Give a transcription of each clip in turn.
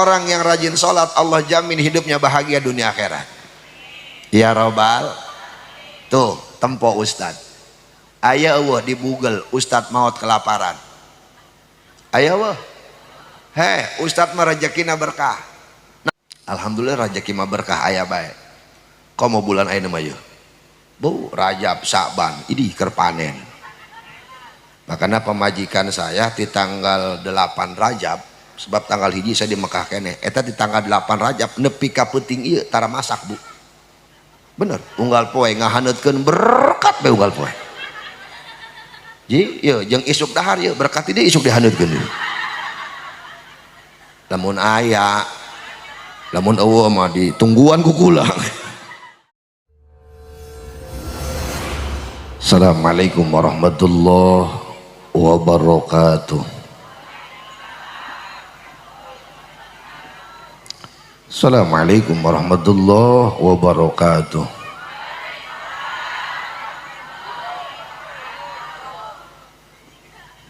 Orang yang rajin sholat, Allah jamin hidupnya bahagia dunia akhirat. Ya robbal. Tuh, tempo ustad. Aya eueuh di Google ustad maut kelaparan. Aya eueuh. Heh, ustad mah rezekina berkah. Nah, alhamdulillah rezeki mah berkah aya bae. Komo bulan ayeuna mah yeuh. Bu, Rajab, Sa'ban, ini keur panen. Makanya pemajikan saya di tanggal 8 Rajab, sebab tanggal hiji saya di Mekah kene, eta di tanggal 8 Rajab nepi ka peuting ieu tara masak, Bu. Bener, unggal poe ngahaneutkeun berkat bae unggal poe. Ji, ieu jeung isuk dahar ieu berkat ieu isuk dihaneutkeun ieu. Lamun aya, lamun eueuh mah ditungguan ku kula. Assalamualaikum warahmatullahi wabarakatuh. Assalamualaikum warahmatullahi wabarakatuh.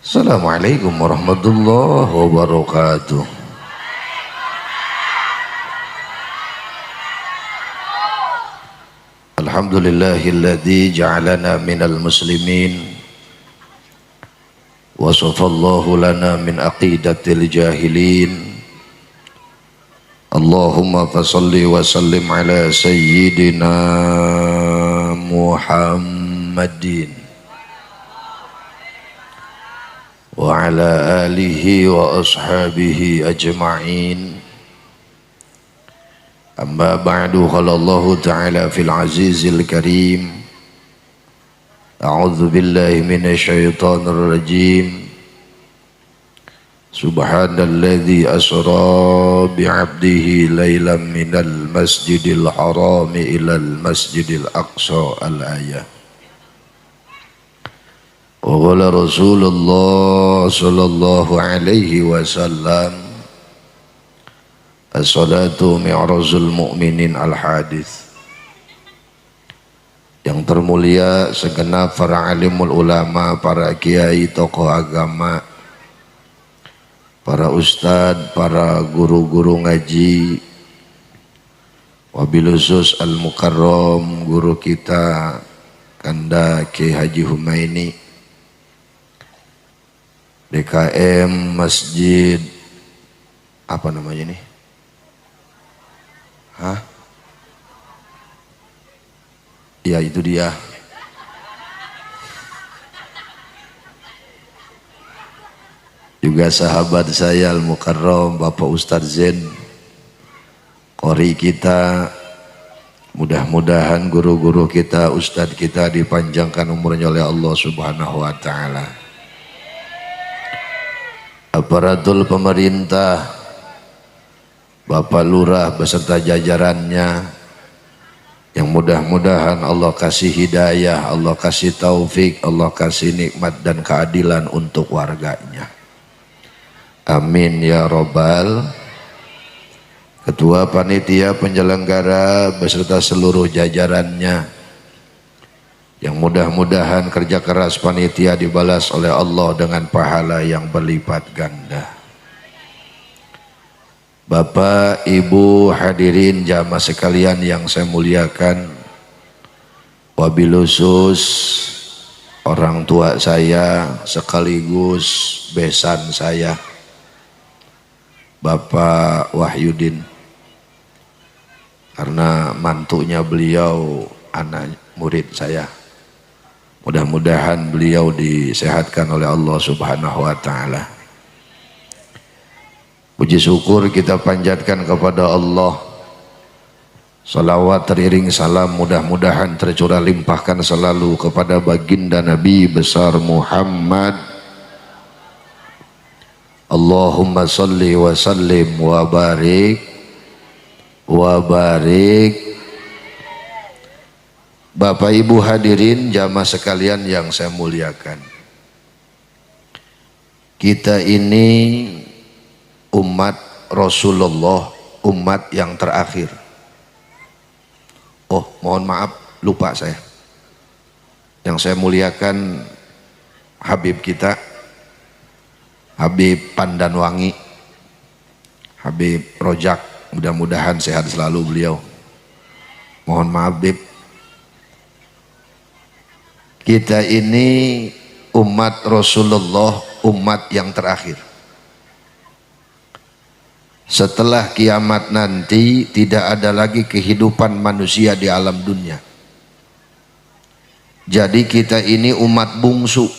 Assalamualaikum warahmatullahi wabarakatuh. Alhamdulillahilladzi ja'alana minal muslimin wa safallahu lana min aqidatil jahilin. Allahumma fasalli wa sallim ala sayyidina Muhammadin wa ala alihi wa ashabihi ajma'in. Amma ba'du, qala Allahu ta'ala fil azizil karim, a'udzu billahi minasyaitonir rajim. Subhanalladzi asra bi'abdihi lailan minal masjidil harami ilal masjidil aqsa al-ayah. Wa qala Rasulullah sallallahu alaihi wasallam, as-salatu mi'rajul mu'minin al-hadis. Yang termulia segenap para alimul ulama, para kiai, tokoh agama, para ustad, para guru-guru ngaji, wabil khusus al-mukarram guru kita Kanda Kiai Haji Humaini, DKM Masjid apa namanya nih? Hah? Ya itu dia. Juga sahabat saya Al-Mukarram Bapak Ustadz Zen, qori kita, mudah-mudahan guru-guru kita, ustadz kita dipanjangkan umurnya oleh Allah Subhanahu wa ta'ala. Aparatur pemerintah, Bapak Lurah beserta jajarannya, yang mudah-mudahan Allah kasih hidayah, Allah kasih taufik, Allah kasih nikmat dan keadilan untuk warganya. Amin ya robbal. Ketua panitia penyelenggara beserta seluruh jajarannya, yang mudah-mudahan kerja keras panitia dibalas oleh Allah dengan pahala yang berlipat ganda. Bapak, Ibu, hadirin jamaah sekalian yang saya muliakan, wabil khusus orang tua saya sekaligus besan saya, Bapak Wahyudin, karena mantunya beliau anak murid saya. Mudah-mudahan beliau disehatkan oleh Allah Subhanahu wa ta'ala. Puji syukur kita panjatkan kepada Allah. Salawat teriring salam mudah-mudahan tercurah limpahkan selalu kepada baginda Nabi besar Muhammad. Allahumma salli wa sallim wa barik wa barik. Bapak Ibu hadirin jamaah sekalian yang saya muliakan, kita ini umat Rasulullah, umat yang terakhir. Oh, mohon maaf, lupa saya. Yang saya muliakan Habib kita, Habib Pandanwangi, Habib Rojak, mudah-mudahan sehat selalu beliau. Mohon maaf Bib, kita ini umat Rasulullah, umat yang terakhir. Setelah kiamat nanti tidak ada lagi kehidupan manusia di alam dunia. Jadi kita ini umat bungsu,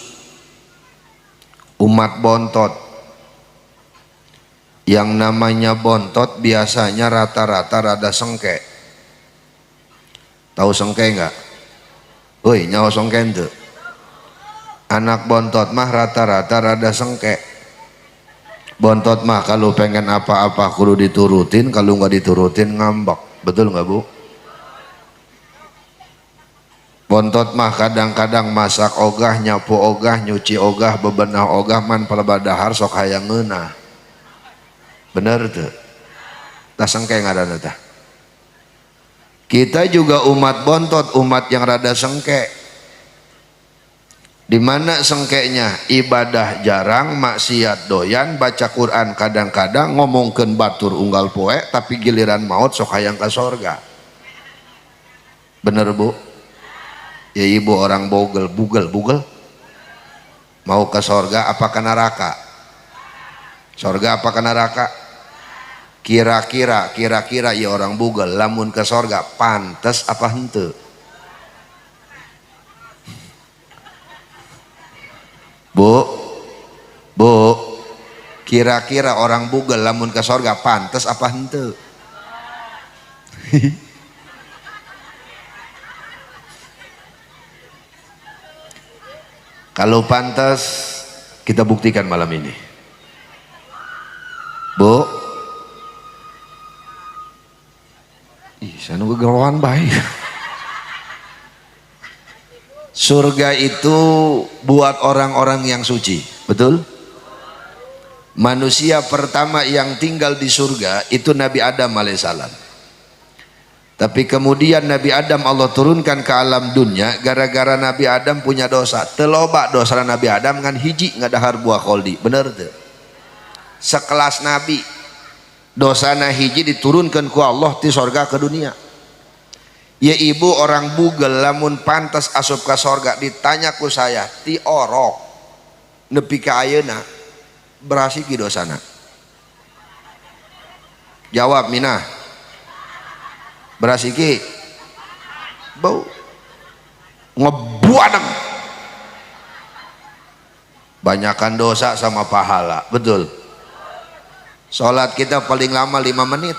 umat bontot. Yang namanya bontot biasanya rata-rata rada sengke. Tahu sengke enggak? Woi, nyawa sengke ente. Anak bontot mah rata-rata rada sengke. Bontot mah kalau pengen apa-apa kudu diturutin, kalau nggak diturutin ngambek. Betul nggak Bu? Bontot mah kadang-kadang masak ogah, nyapu ogah, nyuci ogah, bebenah ogah, man palebadahar sok hayang ngeunah. Bener tuh? Tah sengke ngaranna tah. Kita juga umat bontot, umat yang rada sengke. Di mana sengkeknya? Ibadah jarang, maksiat doyan, baca Quran kadang-kadang, ngomongkeun batur unggal poe, tapi giliran maut sok hayang ka sorga. Bener Bu? Ya ibu orang bogel, bugel, bugel. Mau ke sorga apa ke neraka? Sorga apa ke neraka? Kira-kira, kira-kira ya orang bugel lamun ke sorga pantes apa henteu? Bu, bu, kira-kira orang bugel lamun ke sorga pantes apa henteu? Kalau pantas kita buktikan malam ini. Bu, ih, saya nunggu geroan baik. Surga itu buat orang-orang yang suci, betul? Manusia pertama yang tinggal di surga itu Nabi Adam alaihissalam. Tapi kemudian Nabi Adam Allah turunkan ke alam dunia gara-gara Nabi Adam punya dosa. Teloba dosa Nabi Adam ngan hiji ngadahar buah kholdi, bener tuh? Sekelas Nabi dosana hiji diturunkan ku Allah di sorga ke dunia. Ya ibu orang bugel lamun pantas asup ke sorga ditanya ku saya ti orok nepi ka ayeuna berasiki dosana? Jawab Minah, berasiki bau ngebuaneng, banyakan dosa sama pahala, betul? Sholat kita paling lama 5 menit,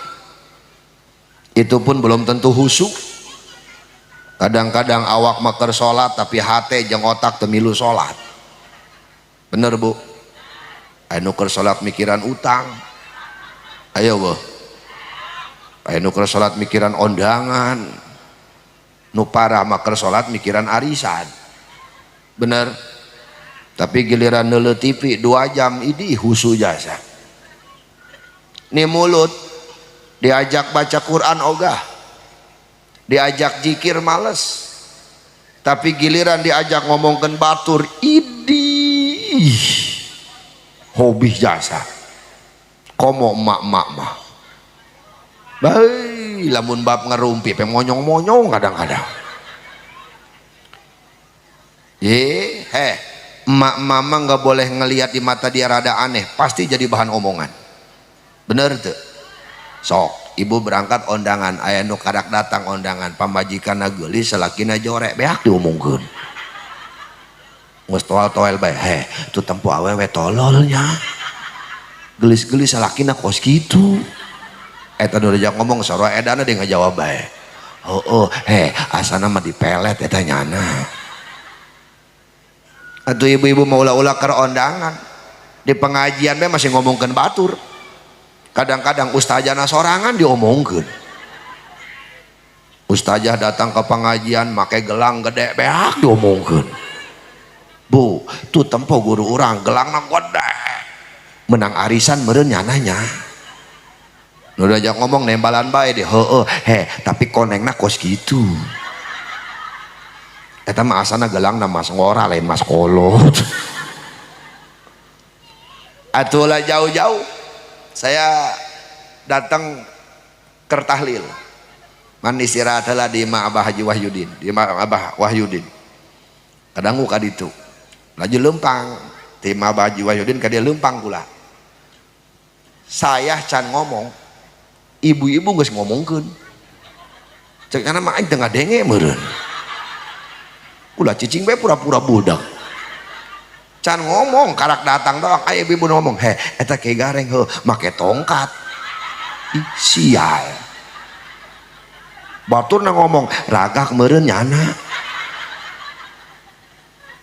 itu pun belum tentu khusyuk. Kadang-kadang awak maker sholat tapi hate jeung otak temilu sholat. Bener Bu? Anu keur sholat mikiran utang, ayo Bu. Anu keur sholat mikiran ondangan, nu parah maker sholat mikiran arisan. Bener? Tapi giliran neuleuh TV 2 jam idi husu jasa. Nih mulut diajak baca Quran ogah, diajak jikir males, tapi giliran diajak ngomongkeun batur idi hobi jasa. Komo emak-emak mah bae lamun bab ngerumpi pe monyong-monyong kadang-kadang. Heh, emak mama nggak boleh ngelihat di mata dia rada aneh, pasti jadi bahan omongan. Bener tuh? Sok ibu berangkat ondangan, aya nu karak datang ondangan, pamajikanna geulis, salakina jorek, beak diomongkeun. Geus toel-toel bae, heh, tuh tempo awewe tololnya. Geulis-geulis salakina kos kitu. Eta nu diajak ngomong sarua edana dia ngajawab bae. Oh, oh, heh, asana mah dipelet eta nyana. Atuh ibu-ibu mau ulah-ulah keur ondangan. Di pengajian bae masih ngomongkeun batur. Kadang-kadang ustazana sorangan diomongkeun. Ustazah datang ke pengajian make gelang gede beak diomongkeun. Bu, tuh tempo guru urang gelangna gede. Menang arisan meureun nyananya. Nu diajak ngomong nembalan bae deh, heueuh, heh, tapi konengna kos kitu. Eta mah asana gelangna mas ngora lain mas kolot. Atuh lah jauh-jauh. Saya Datang keur tahlil. Man istirahat heula di imah Abah Haji Wahyudin, di imah Abah Wahyudin. Kadangu ka ditu. Laju leumpang ti imah Abah Haji Wahyudin ka dieu leumpang kula. Saya can ngomong, ibu-ibu geus ngomongkeun. Cek kana mah aing teu ngadenge meureun. Ulah cicing bae pura-pura budak. Can ngomong karak datang doang, aya ibu ngomong, "Heh, eta Kiai Gareng heuh make tongkat." Ih, sial. Baturna ngomong, ragak meureun nyana.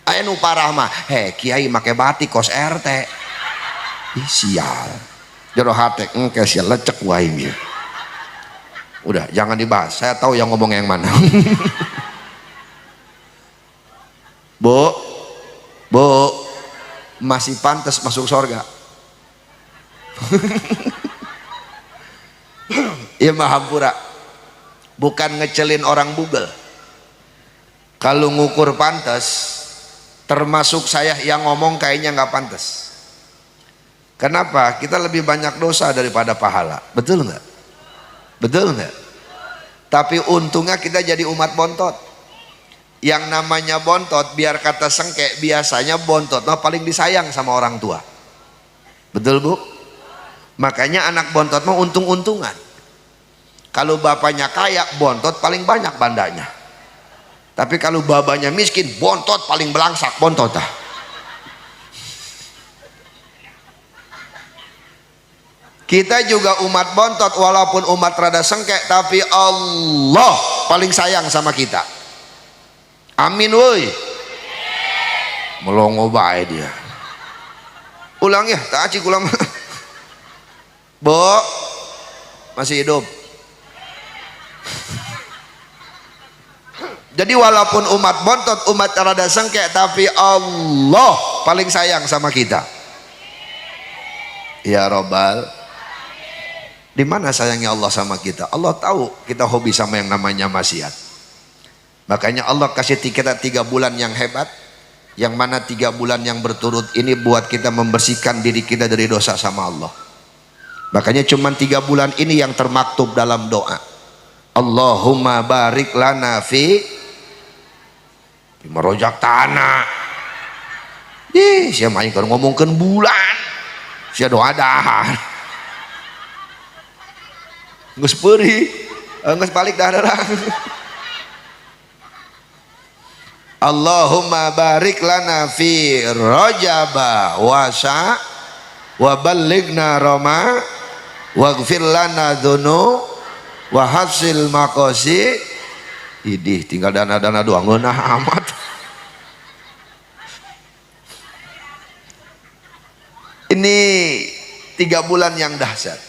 Aya nu parah mah, "Heh, kiai make batik kos RT." Ih, sial. Jero hate engke sia lecek wae ieu. Udah, jangan dibahas. Saya tahu yang ngomong yang mana. Bu, bu, masih pantas masuk surga. Iya mahampura. Bukan ngecelin orang Google. Kalau ngukur pantas, termasuk saya yang ngomong kayaknya nggak pantas. Kenapa? Kita lebih banyak dosa daripada pahala. Betul nggak? Betul nggak? Tapi untungnya kita jadi umat bontot. Yang namanya bontot, biar kata sengke, biasanya bontot mah paling disayang sama orang tua. Betul bu? Makanya anak bontot mah untung-untungan. Kalau bapaknya kaya, bontot paling banyak bandanya. Tapi kalau babanya miskin, bontot paling belangsak, bontot ah. Kita juga umat bontot, walaupun umat rada sengke, tapi Allah paling sayang sama kita. Amin woi. Melongo bae dia. Ulang ya, tak acik ulang. Bu, masih hidup. Jadi walaupun umat bontot, umat rada sengke, tapi Allah paling sayang sama kita. Ya Robbal. Di mana sayangnya Allah sama kita? Allah tahu kita hobi sama yang namanya maksiat. Makanya Allah kasih kita 3 bulan yang hebat, yang mana 3 bulan yang berturut ini buat kita membersihkan diri kita dari dosa sama Allah. Makanya cuma 3 bulan ini yang termaktub dalam doa. Allahumma barik lana fi merojak tanah. Ih, sia mah keur ngomongkeun bulan. Sia doa dahar. Geus peurih, geus balik dahar. Allahumma barik lana fi rajaba wa sya wa ballighna rama waghfir lana dzunu wa hasil maqasi. Idih tinggal dana-dana doang ngeunah amat. Ini 3 bulan yang dahsyat.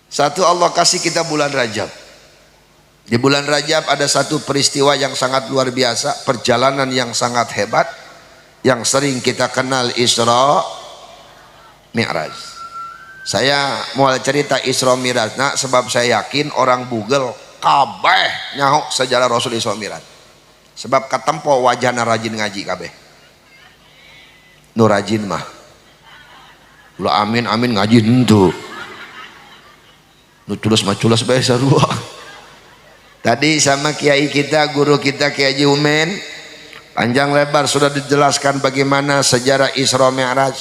Satu, Allah kasih kita bulan Rajab. Di bulan Rajab ada satu peristiwa yang sangat luar biasa, perjalanan yang sangat hebat, yang sering kita kenal Isra Mi'raj. Saya mau cerita Isra Mi'raj, nah, sebab saya yakin orang Google kabeh nyaho sejarah Rasul Isra Mi'raj. Sebab katempo wajahna rajin ngaji kabeh. Nu rajin mah. Ulah amin amin ngaji henteu. Nu culus mah culus bae sarua. Tadi sama kiai kita, guru kita Kiai Haji Umen, panjang lebar sudah dijelaskan bagaimana sejarah Isra Mi'raj.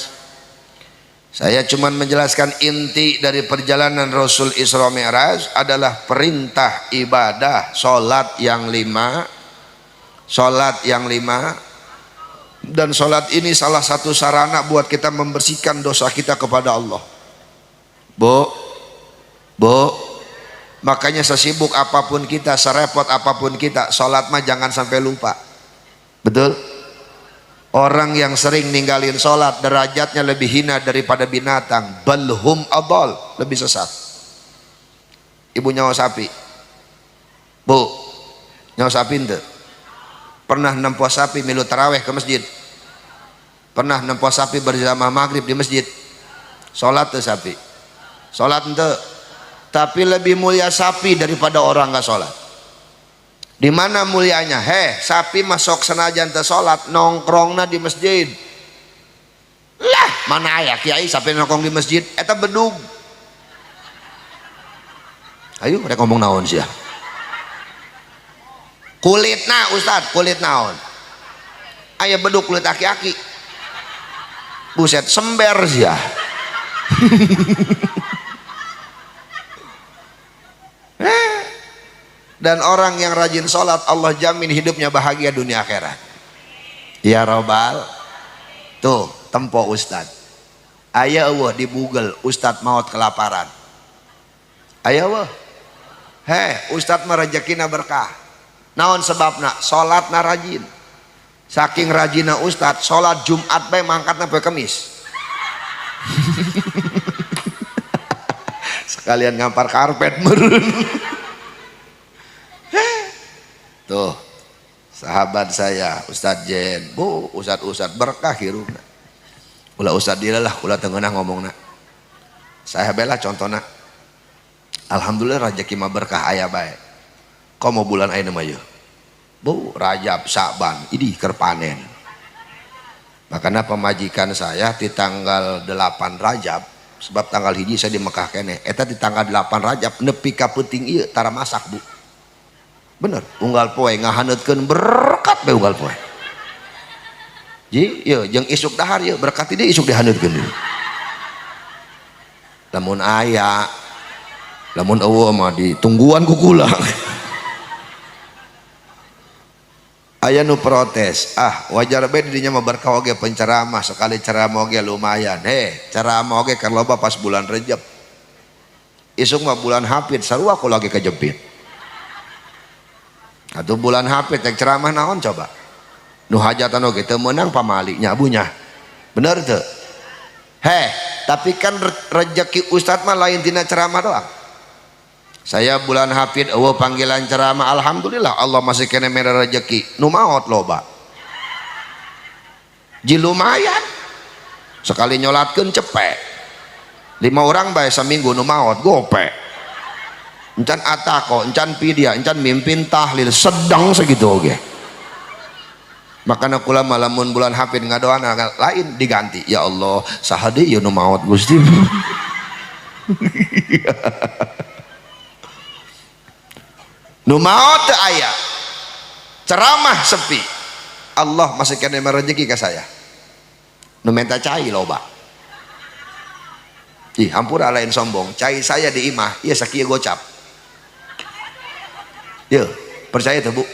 Saya cuman menjelaskan inti dari perjalanan Rasul Isra Mi'raj adalah perintah ibadah sholat yang 5, sholat yang 5, dan sholat ini salah satu sarana buat kita membersihkan dosa kita kepada Allah. Bu, bu, makanya sesibuk apapun kita, serepot apapun kita, sholat mah jangan sampai lupa. Betul? Orang yang sering ninggalin sholat derajatnya lebih hina daripada binatang. Balhum adal, lebih sesat. Ibu nyawa sapi, bu, nyawa sapi ente. Pernah nempo sapi milu taraweh ke masjid? Pernah nempo sapi berjamaah maghrib di masjid? Sholat tuh sapi, sholat ente. Tapi lebih mulia sapi daripada orang nggak sholat. Di mana mulianya? Heh, sapi masuk senajan teu salat nongkrongna di masjid. Lah, mana aya kiai sapi nongkrong di masjid? Eta bedug. Ayo rek ngomong naon sia. Kulitna Ustad, kulit naon? Aya beduk kulit aki-aki. Buset, sember sia. Dan orang yang rajin sholat, Allah jamin hidupnya bahagia dunia akhirat. Ya robbal. Tuh, tempo Ustad. Aya eueuh di Google Ustad maut kelaparan. Aya eueuh. Heh, Ustad mah rejekina berkah. Naon sebabna? Salatna rajin. Saking rajina Ustad, salat Jumat bae mangkatna poe Kemis. Sekalian ngampar karpet meureun. Tuh, sahabat saya Ustad Jen, bu, Ustad berkah hirupna. Ulah Ustad dia lah, ulah tengenah ngomongna. Saya bela contohna. Alhamdulillah rezeki mah berkah aya bae. Komo bulan ayeuna mah yeuh. Bu, Rajab, Sa'ban, idih keur panen. Makanya pemajikan saya di tanggal 8 Rajab, sebab tanggal hiji saya di Mekah keneh, eta di tanggal 8 Rajab nepi ka peuting ieu tara masak, Bu. Bener, unggal poe ngahaneutkeun berkat bae unggal poe. Ji, ieu jeung isuk dahar ieu berkat deui isuk dihaneutkeun deui. Lamun aya, lamun eueuh mah ditungguan ku kula. Aya nu protes, ah wajar bae didinya mah berkah oge penceramah, sekali ceramah oge lumayan. Heh, ceramah oge keur loba pas bulan Rejab. Isuk mah bulan Hafid sarua kula oge kejepit. Atuh bulan Hafid rek ceramah naon coba? Nu hajatan oge teu meunang pamali nya abunya. Bener teu? Heh, tapi kan rejeki ustad mah lain tina ceramah doang. Saya bulan Hafid eueuh panggilan ceramah, alhamdulillah Allah masih kene mere rejeki. Nu maot loba. Ji lumayan. Sekali nyolatkeun cepet. 5 orang bae saminggu nu maot gope. Encan atako, encan pidia, encan mimpin tahlil, sedang segitu oge. Makana kula malamun bulan Hafid ngadoana lain diganti. Ya Allah, saha deui ieu nu maot Gusti. Nu maot teu aya. Ceramah sepi. Allah masih kene rezeki ka saya. Nu menta cai loba. Ih, hampura lain sombong. Cai saya di imah, ieu sakieu gocap. Yeuh, percaya tuh Bu?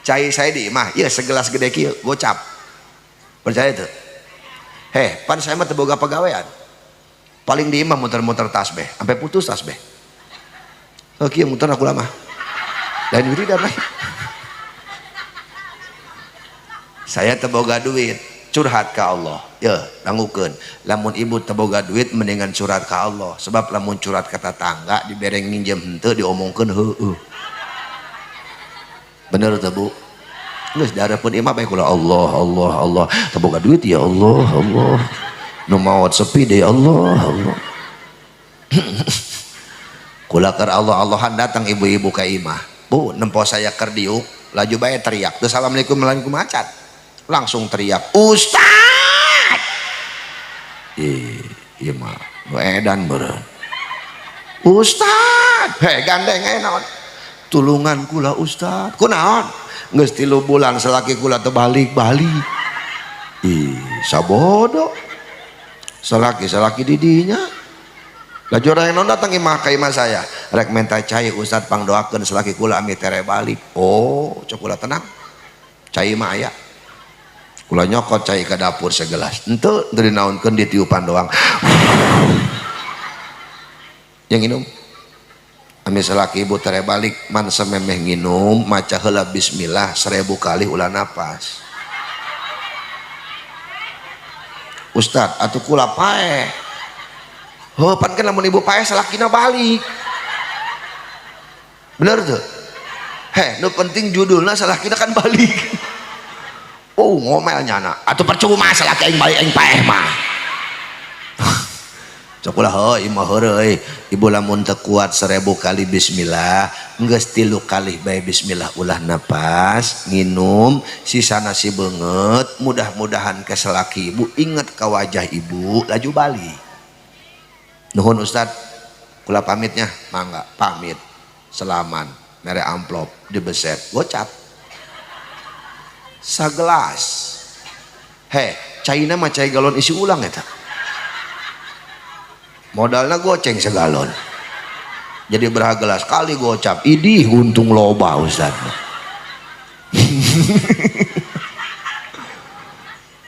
Cai saya di imah, ieu segelas gede kieu gocap. Percaya tuh? Heh, pan saya mah teu boga pagawean. Paling di imah muter-muter tasbih, sampai putus tasbih. Oh, kieu muter aku lama. Lain wiridan lain. Saya teu boga duit, curhat ka Allah. Yeuh, dangukeun. Lamun ibu teu boga duit mendingan curhat ka Allah, sebab lamun curhat ka tetangga dibere nginjem henteu diomongkeun heueuh. Bener teu Bu? Geus dihareupeun imah bae kula Allah Allah Allah. Teu boga duit ya Allah Allah. Nu maot sepi deui Allah Allah. Kula keur Allah Allahan datang ibu-ibu ka imah. Bu, nempo saya keur diuk, laju bae teriak. Teu assalamualaikum waalaikum acan. Langsung teriak, Ustad. Ih, ieu mah nu edan meureun. Ustad, heh gandeng aya naon? Tulungan kula Ustad. Kunaon? Geus 3 bulan salaki kula teu balik-balik. Ih, sabodo. Salaki-salaki didinya. Laju orang yang non datang imah ka imah saya. Rek menta cai Ustad pangdoakeun salaki kula ami tere balik. Oh, cok kula tenang. Cai mah aya. Kula nyokot cai ke dapur segelas. Henteu teu dinaonkeun ditiupan doang. Yang minum. Ami salaki ibu tere balik man sememeh nginum maca heula bismillah 1000 kali ulah napas. Ustad atuh kula paeh. Heuh pan kan lamun ibu paeh salakina balik. Bener tuh? Heh, nu penting judulna salakina kan balik. Oh, ngomel nyana. Atuh percuma salaki aing balik aing paeh mah. Cok ulah heuh imah heureuy. Ibu lamun teu kuat 1000 kali bismillah, geus 3 kali bae bismillah ulah napas, nginum sisa nasi beungeut, mudah-mudahan ke salaki ibu inget ka wajah ibu laju balik. Nuhun Ustad. Kula pamitnya, mangga pamit. Selaman, mere amplop, dibeset, gocap. Sagelas. Heh, caina mah cai galon isi ulang eta. Modalna goceng segalon. Jadi berapa gelas kali gocap, idih untung loba Ustaz.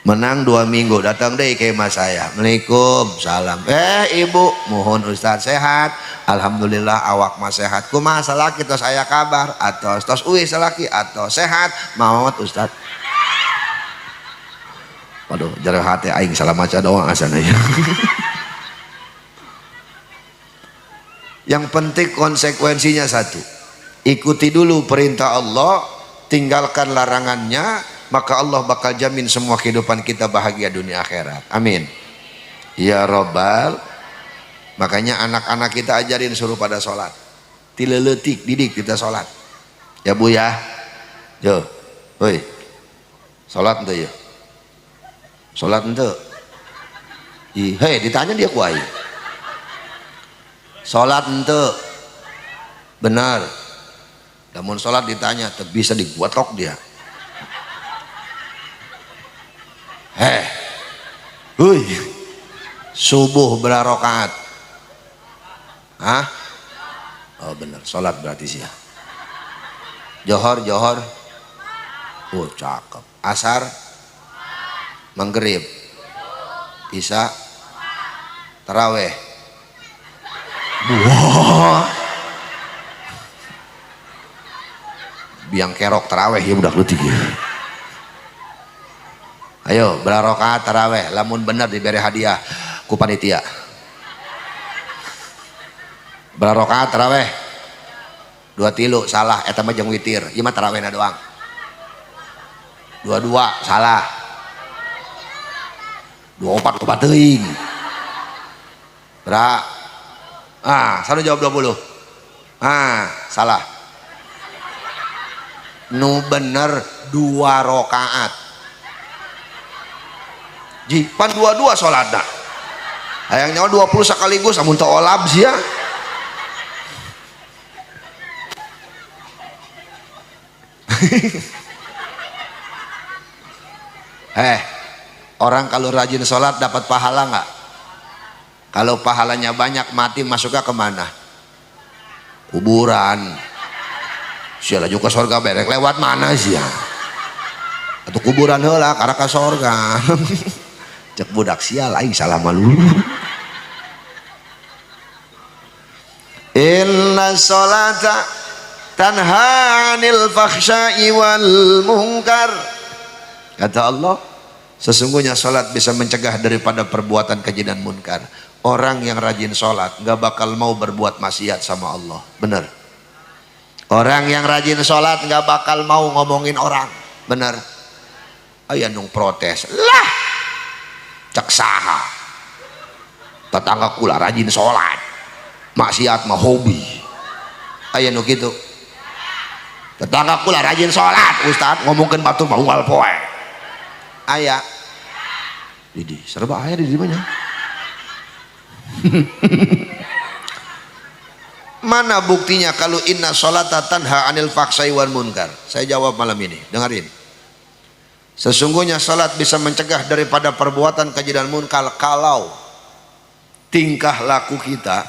Menang 2 minggu, datang deh ke mas saya. Assalamualaikum, salam. Ibu, mohon Ustaz sehat. Alhamdulillah awak mas sehat. Kumaha salaki tos aya kabar atau tos uih salaki atau sehat, maot Ustaz. Waduh, jero hati aing salah maca doang asana ya. Yang penting konsekuensinya satu. Ikuti dulu perintah Allah, tinggalkan larangannya, maka Allah bakal jamin semua kehidupan kita bahagia dunia akhirat. Amin. Ya Robbal. Makanya anak-anak kita ajarin suruh pada sholat. Tileletik didik kita sholat. Ya Bu ya. Yo. Hoi. Sholat ente ya. Sholat ente. Ih, hei ditanya dia ku aing. Sholat ente. Benar. Namun sholat ditanya, teu bisa dibuat dia. Heh, hui, subuh berapa rakaat? Hah? Oh bener, sholat berarti sih ya. Johor, johor, oh cakep. Asar, maghrib, isya, taraweh. Wah, biang kerok taraweh ya budak leutik ya. Ayo berapa rakaat taraweh, lamun bener diberi hadiah ku panitia. Berapa rakaat taraweh? 2 tilu salah, eta mah jeung witir, ieu mah tarawehna doang. 22 salah. 24 loba teuing. Berapa? Ah, sanu jawab 20. Ah, salah. Nu bener 2 rakaat. Ji, pan 22 sholatna. Hayang nyawa 20 sekaligus amun teu olab sia. Orang kalau rajin sholat dapat pahala nggak? Kalau pahalanya banyak mati masuknya kemana? Kuburan. Sia laju ke surga berek lewat mana sia? Atau kuburan heula karena ke surga. Cek budak sial aing salah malu. Inna sholata tanha 'anil fahsya'i wal munkar. Kata Allah, sesungguhnya sholat bisa mencegah daripada perbuatan keji dan munkar. Orang yang rajin sholat nggak bakal mau berbuat maksiat sama Allah. Bener. Orang yang rajin sholat nggak bakal mau ngomongin orang. Bener. Aya nung protes lah, cek saha tetangga kula rajin sholat, maksiat mah hobi. Aya nu kitu, tetangga kula rajin sholat, ustad ngomongkeun batur mah unggal poe. Aya di serba aya di mana? Mana buktinya kalau inna sholata tanha anil faksai wal munkar? Saya jawab malam ini, dengerin. Sesungguhnya salat bisa mencegah daripada perbuatan keji dan munkar kalau tingkah laku kita,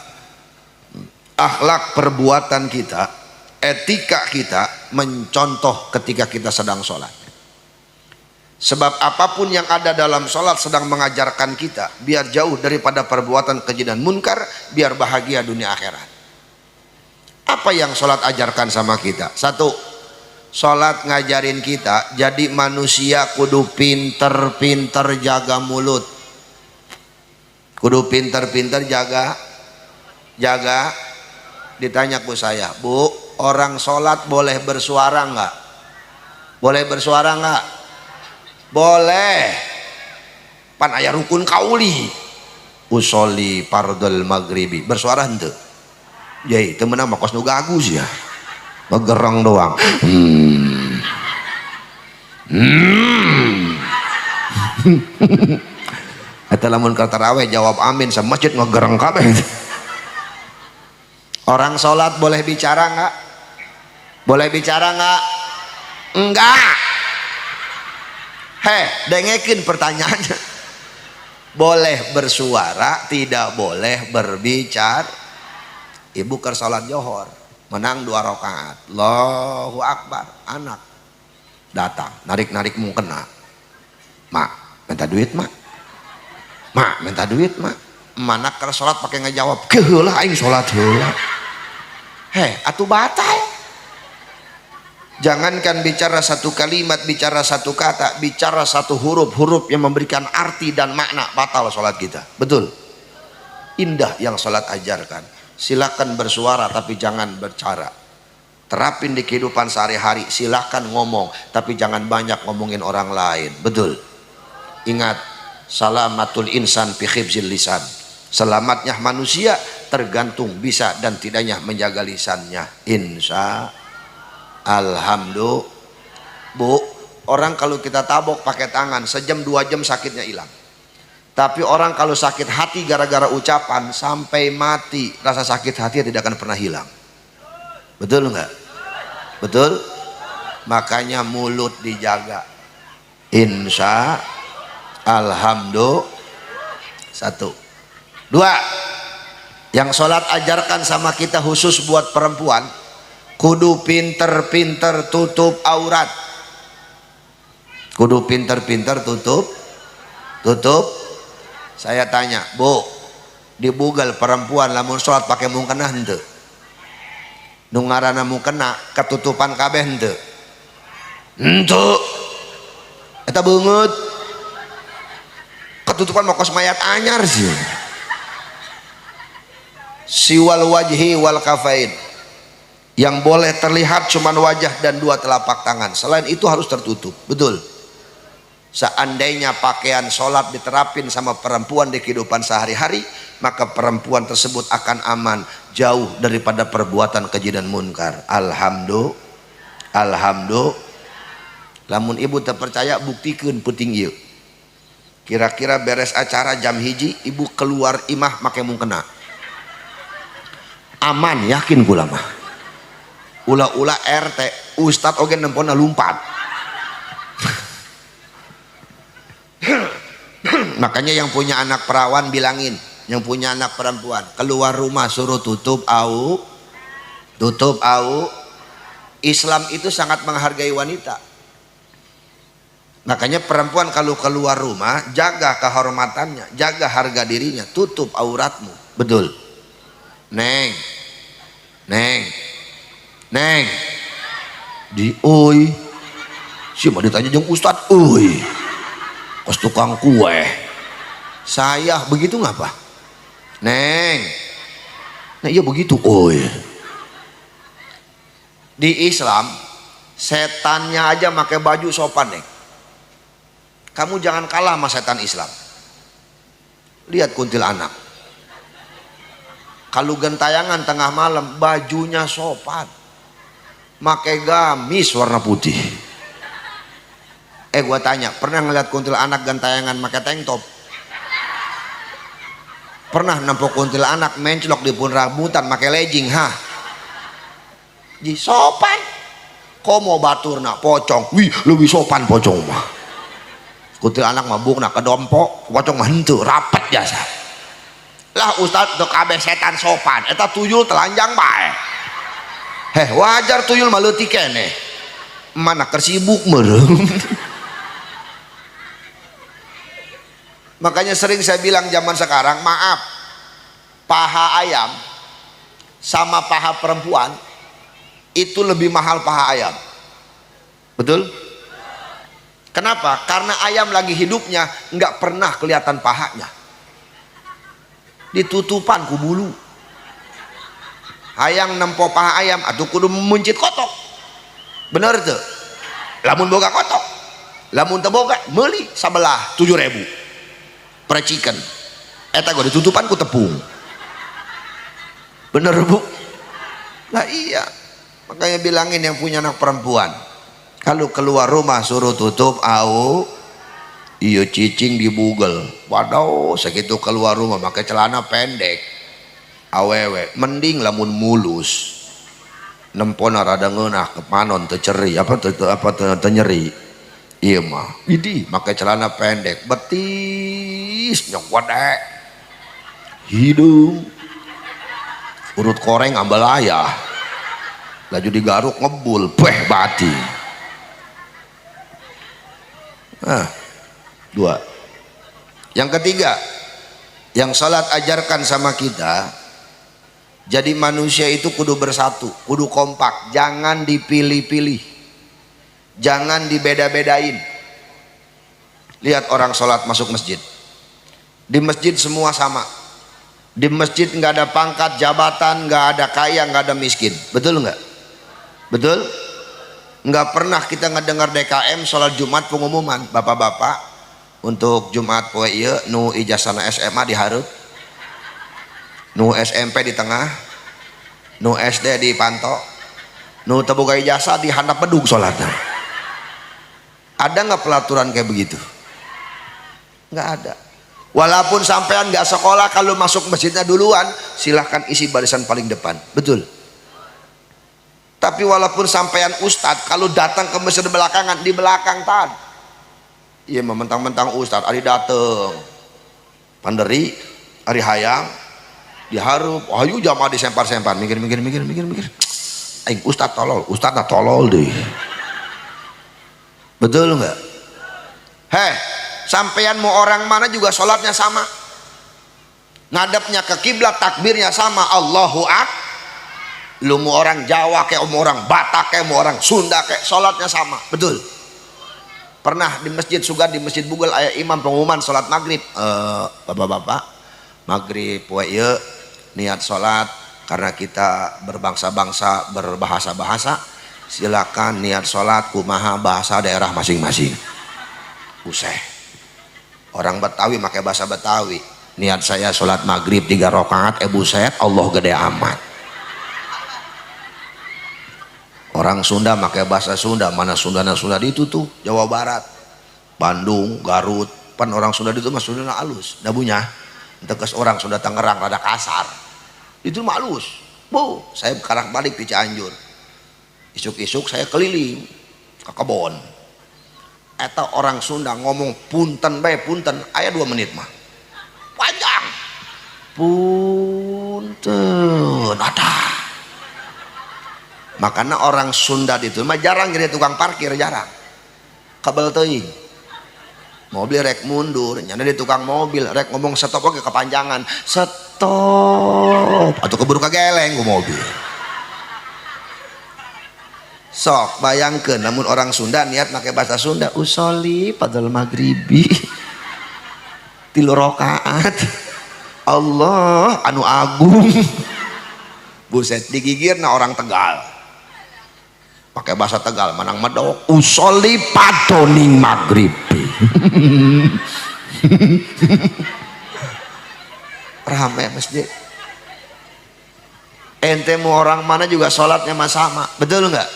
akhlak perbuatan kita, etika kita mencontoh ketika kita sedang sholat. Sebab apapun yang ada dalam sholat sedang mengajarkan kita biar jauh daripada perbuatan keji dan munkar, biar bahagia dunia akhirat. Apa yang sholat ajarkan sama kita? Satu, sholat ngajarin kita jadi manusia kudu pinter-pinter jaga mulut, kudu pinter-pinter jaga. Ditanya ku saya, Bu, orang sholat boleh bersuara nggak? Boleh bersuara nggak? Boleh. Pan aya rukun kauli, usoli fardul maghribi, bersuara henteu? Jadi teu meunang mah kos nu gagus ya, ngegereng doang. Eta lamun keur tarawih jawab amin sa masjid ngegereng kabeh. Orang sholat boleh bicara nggak? Boleh bicara nggak? Enggak. Heh, dengekin pertanyaannya. Boleh bersuara, tidak boleh berbicara. Ibu keur sholat johor, menang 2 rakaat. Allahu Akbar. Anak datang, narik-narik mukena. Mak, minta duit mak. Mak, minta duit mak. Mana keur sholat pakai ngejawab, keheula aing sholat heula. Heh, atuh batal. Jangankan bicara satu kalimat, bicara satu kata, bicara satu huruf, huruf yang memberikan arti dan makna, batal sholat kita. Betul. Indah yang sholat ajarkan. Silakan bersuara tapi jangan bercara. Terapin di kehidupan sehari-hari, silakan ngomong tapi jangan banyak ngomongin orang lain. Betul. Ingat, salamatul insan fi khibzil lisan. Selamatnya manusia tergantung bisa dan tidaknya menjaga lisannya. Insya alhamdulillah. Bu, orang kalau kita tabok pakai tangan sejam 2 jam sakitnya hilang. Tapi orang kalau sakit hati gara-gara ucapan sampai mati rasa sakit hati tidak akan pernah hilang. Betul enggak? Betul? Makanya mulut dijaga. Insya alhamdulillah. 1, 2, yang sholat ajarkan sama kita khusus buat perempuan, kudu pinter-pinter tutup aurat. Kudu pinter-pinter tutup, tutup. Saya tanya, Bu, di Google perempuan lamun sholat pakai mukena henteu? Nu ngaranna mukena ketutupan kabeh henteu? Henteu. Eta beungeut. Ketutupan mah kos mayat anyar sih. Siwal wajhi wal kafain. Yang boleh terlihat cuman wajah dan 2 telapak tangan. Selain itu harus tertutup. Betul. Seandainya pakaian sholat diterapin sama perempuan di kehidupan sehari-hari, maka perempuan tersebut akan aman, jauh daripada perbuatan keji dan munkar. Alhamdulillah. Alhamdulillah. Lamun ibu terpercaya, buktikan penting ieu. Kira-kira beres acara jam 1, ibu keluar imah make mukena. Aman, yakin kula mah. Ula-ula RT, ustad oge nempona lumpat. Makanya yang punya anak perawan bilangin, yang punya anak perempuan keluar rumah suruh tutup au, tutup au. Islam itu sangat menghargai wanita. Makanya perempuan kalau keluar rumah jaga kehormatannya, jaga harga dirinya, tutup auratmu. Betul. Neng, neng, neng, di oi, siapa ditanya jeung ustad, oi, kos tukang kue, saya begitu ngapa? Neng, nah iya begitu, oi. Di Islam setannya aja pakai baju sopan, neng. Kamu jangan kalah sama setan Islam. Lihat kuntilanak. Kalau gentayangan tengah malam bajunya sopan, pakai gamis warna putih. Gua tanya, pernah ngeliat kuntilanak gentayangan pakai tank top? Pernah nempok kuntilanak menclok di pun rambutan pakai legging, hah? Ji sopan. Komo baturna pocong, wih lebih sopan pocong mah. Kuntilanak mah bukna kedompok, pocong mah henteu, rapet jasa. Lah ustad teu kabeh setan sopan, eta tuyul telanjang bae. Heh, wajar tuyul mah leutik keneh. Mana keur sibuk meureun. Makanya sering saya bilang zaman sekarang, maaf, paha ayam sama paha perempuan itu lebih mahal paha ayam. Betul? Kenapa? Karena ayam lagi hidupnya nggak pernah kelihatan pahanya, ditutupan ku bulu. Hayang nempo paha ayam atau kudu mencit kotok. Bener tuh? Lamun boga kotok, lamun teu boga meuli sabelah 7.000 preciken. Eta gua ditutupan ku tepung. Bener bu? Lah iya. Makanya bilangin yang punya anak perempuan, kalau keluar rumah suruh tutup au. Iya cicing di Google. Waduh, segitu keluar rumah pakai celana pendek. Awewe mending lamun mulus, nempona rada ngeunah, ke panon teu ceri, apa teu apa teu nyeri. Ieu mah idi make celana pendek, betis nyok, hidung urut koreng ambalaya, laju digaruk ngebul, beh bati. Nah, dua. Yang ketiga yang salat ajarkan sama kita, jadi manusia itu kudu bersatu, kudu kompak, jangan dipilih-pilih, jangan dibeda-bedain. Lihat orang sholat masuk masjid. Di masjid semua sama. Di masjid nggak ada pangkat, jabatan, nggak ada kaya, nggak ada miskin. Betul nggak? Betul? Nggak pernah kita ngedengar DKM sholat Jumat pengumuman, bapak-bapak, untuk Jumat poe ieu nu ijazahna SMA di hareup, nu SMP di tengah, nu SD di panto, nu teu boga ijazah di handap bedug sholatnya. Ada nggak pelaturan kayak begitu? Nggak ada. Walaupun sampean nggak sekolah, kalau masuk masjidnya duluan, silahkan isi barisan paling depan. Betul? Tapi walaupun sampean ustad, kalau datang ke masjid belakangan, di belakang tad. Iya, mentang-mentang ustad, ari dateng panderi, ari hayang dihareup, ayo jamaah disempar-sempar, mikir mikir mikir mikir mikir, aing ustad tolol, ustad tolol deh. Betul nggak? Heh, sampean mau orang mana juga sholatnya sama, ngadepnya ke kiblat, takbirnya sama, Allahu Akbar. Lu mau orang Jawa kayak, mau orang Batak kayak, mau orang Sunda kayak, sholatnya sama. Betul? Pernah di masjid sugan, di Masjid Bugel, aya imam pengumuman sholat maghrib, bapak-bapak, maghrib poe ieu niat sholat, karena kita berbangsa-bangsa, berbahasa-bahasa, silakan niat sholat kumaha bahasa daerah masing-masing. Useh, orang Betawi pakai bahasa Betawi, niat saya sholat maghrib 3 rakaat, buset, Allah gede amat. Orang Sunda pakai bahasa Sunda, mana Sunda, Sunda itu tuh Jawa Barat, Bandung, Garut, pan orang Sunda itu mah Sunda halus dabunya, tegas. Orang Sunda Tangerang rada kasar, itu mah halus. Bu, saya karak balik di Cianjur, isuk-isuk saya keliling ke kebon, eta orang Sunda ngomong punten bae, punten aya 2 menit mah panjang, punten ada. Makanya orang Sunda itu mah jarang jadi tukang parkir, jarang, kabel teuing. Mobil rek mundur nyana di tukang mobil, rek ngomong stop oke kepanjangan, stop atau keburu kageleng ku mobil. Sok bayangkan namun orang Sunda niat pakai bahasa Sunda, usolli padahal maghribi 3 rakaat, Allah anu agung. Buset, digigir nah orang Tegal pakai bahasa Tegal, menang medok, usolli padoning maghribi. Rame masjid. Ente mau orang mana juga sholatnya mah sama. Betul nggak?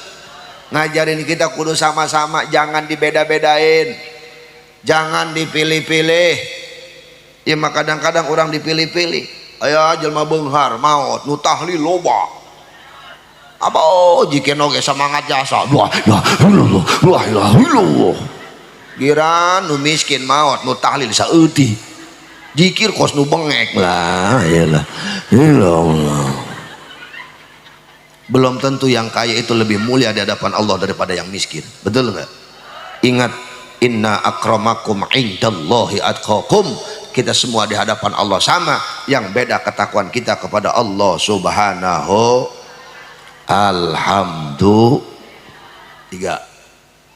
Ngajarin kita kudu sama-sama, jangan dibeda-bedain, jangan dipilih-pilih. Ya mah kadang-kadang orang dipilih-pilih, aya jelma beunghar maot, nu tahlil loba, apa jika oge semangat jasa dua dua dua dua dua, giran nu miskin maot, nu tahlil saeutik, jikir kos nu bengek lah. Iyalah, Allah, belum tentu yang kaya itu lebih mulia di hadapan Allah daripada yang miskin. Betul nggak? Ingat, inna akramakum indallahi atqakum. Kita semua di hadapan Allah sama, yang beda ketakwaan kita kepada Allah Subhanahu. Alhamdulillah. Tiga.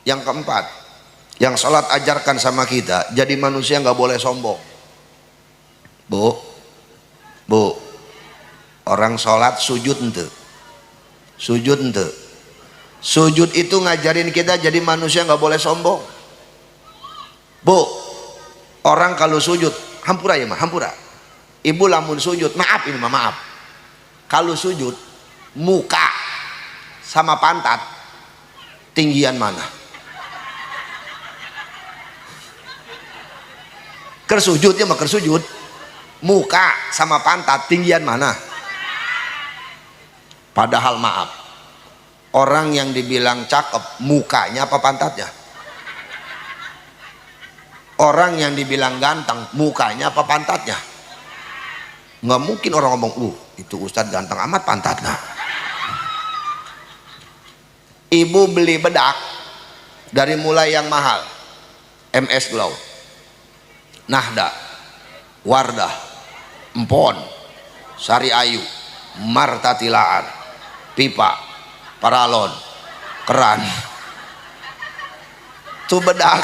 Yang keempat, yang sholat ajarkan sama kita, jadi manusia nggak boleh sombong. Bu, bu, orang sholat sujud ente, sujud ente, sujud itu ngajarin kita jadi manusia nggak boleh sombong. Bu, orang kalau sujud, hampura ya mah, hampura. Ibu lamun sujud, maaf ini mah maaf. Kalau sujud, muka sama pantat tinggian mana? Kersujudnya mah kersujud, muka sama pantat tinggian mana? Padahal maaf, orang yang dibilang cakep mukanya apa pantatnya? Orang yang dibilang ganteng mukanya apa pantatnya? Nggak mungkin orang ngomong, itu ustadz ganteng amat pantatnya. Ibu beli bedak dari mulai yang mahal, MS Glow, Nahda, Wardah, Empon, Sari Ayu, Marta Tilaar, Pipa, Paralon, Keran. Tuh bedak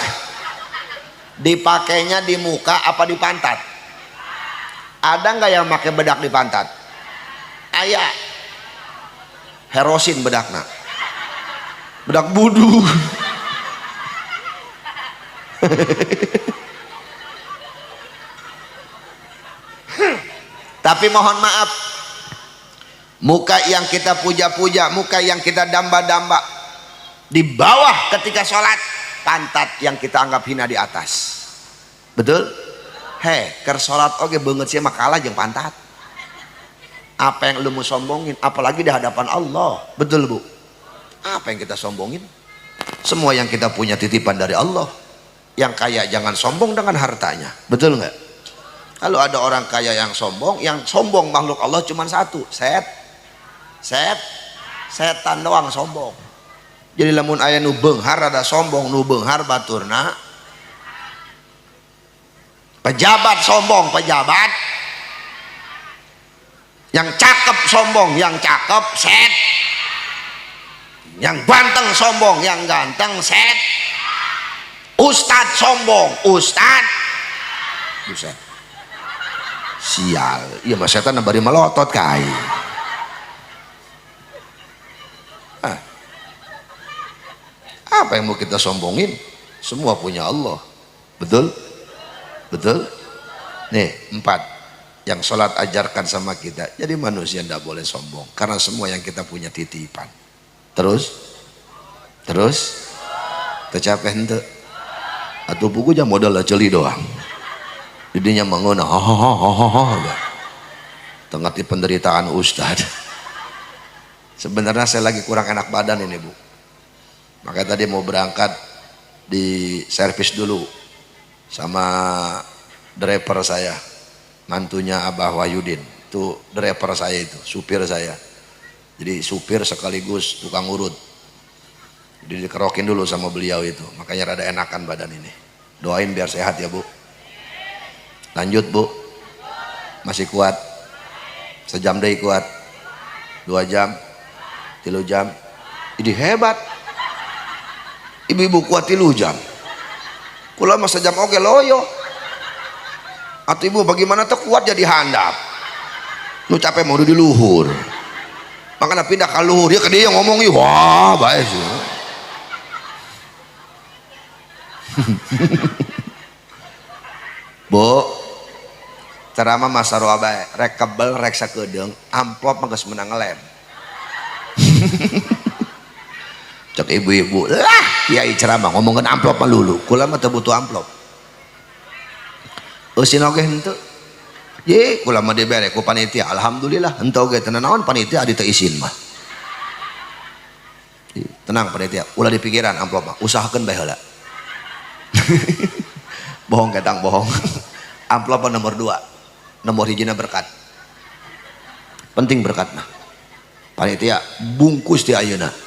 dipakainya di muka apa di pantat? Ada nggak yang pakai bedak di pantat? Aya. Herosin bedakna, bedak budu. Tapi mohon maaf, muka yang kita puja-puja, muka yang kita damba-damba di bawah ketika sholat, pantat yang kita anggap hina di atas. Betul? Hei, ker sholat oke banget sih makalah jeung pantat. Apa yang lu mau sombongin, apalagi di hadapan Allah. Betul bu? Apa yang kita sombongin? Semua yang kita punya titipan dari Allah. Yang kaya jangan sombong dengan hartanya. Betul nggak? Kalau ada orang kaya yang sombong makhluk Allah cuma satu, setan doang sombong. Jadi lamun aya nu beunghar rada sombong, nu beunghar baturna. Pejabat sombong, pejabat. Yang cakep sombong, yang cakep set. Yang ganteng sombong, yang ganteng set. Ustad sombong, ustad. Buset. Sial, iya mas setan bari melotot kai. Apa yang mau kita sombongin? Semua punya Allah. Betul? Betul? Nih, 4 yang sholat ajarkan sama kita. Jadi manusia ndak boleh sombong, karena semua yang kita punya titipan. Terus? Terus? Tercapai henteu? Atuh buku jam modal celi doang. Didinya mengeuna, hahaha. Tengah di penderitaan ustad. Sebenarnya saya lagi kurang enak badan ini bu. Makanya tadi mau berangkat di servis dulu sama driver saya, mantunya Abah Wahyudin. Itu driver saya itu, supir saya. Jadi supir sekaligus tukang urut. Jadi dikerokin dulu sama beliau itu. Makanya rada enakan badan ini. Doain biar sehat ya bu. Lanjut bu. Masih kuat? Sejam deh kuat? 2 jam? 3 jam? Ini hebat. Ibu-ibu kuat 3 jam. Kula mah sejam oke loyo. Atau ibu bagaimana tuh kuat jadi handap. Nu capek mau di luhur. Makanya pindah ke luhur, dia ke dia ngomong, wah baik sih. Bu, ceramah masaro abae, rek kebel rek sakedeung, amplop mah geus meunang ngelem. Cek ibu-ibu, lah kiai ceramah ngomongkeun amplop mah lulu, kula mah teu butuh amplop. Eusin oge henteu. Ye, kula mah dibere ku panitia, alhamdulillah henteu oge teu naon panitia adi teu isin mah. Tenang panitia, ulah dipikiran amplop mah, usahakeun bae heula. Bohong ketang bohong. Amplop nomor 2, nomor hijina berkat. Penting berkat mah. Panitia bungkus di ayeuna.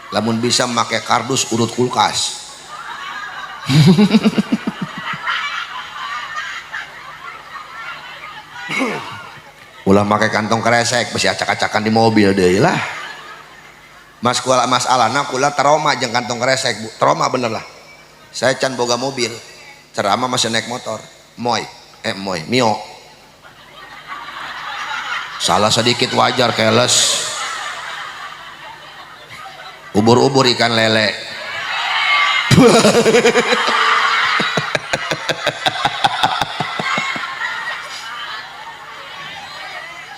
Lamun bisa make kardus urut kulkas. Ulah make kantong kresek, besi acak-acakan di mobil deui lah. Mas kula masalahna kula trauma jeung kantong kresek, Bu. Trauma bener lah. Saya can boga mobil, ceramah masih naik motor, moy, mio. Salah sedikit wajar keles. Ubur-ubur ikan lele.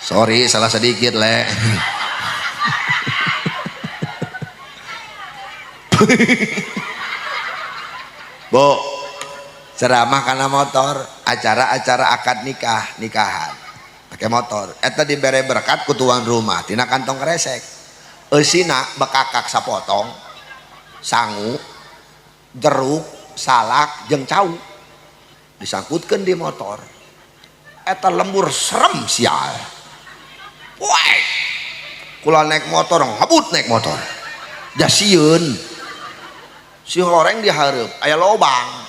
Sorry, salah sedikit, le. Bu, ceramah karena motor, acara-acara akad nikah, nikahan. Make motor. Eta dibere berkat ku tuan rumah tina kantong kresek. Eusina bekakak sapotong, sangu, jeruk, salak jeung cau. Disangkutkeun di motor. Eta lembur serem sial. Poek. Kula naik motor ngebut naik motor. Jasieun. Si horeng dihareup aya lobang.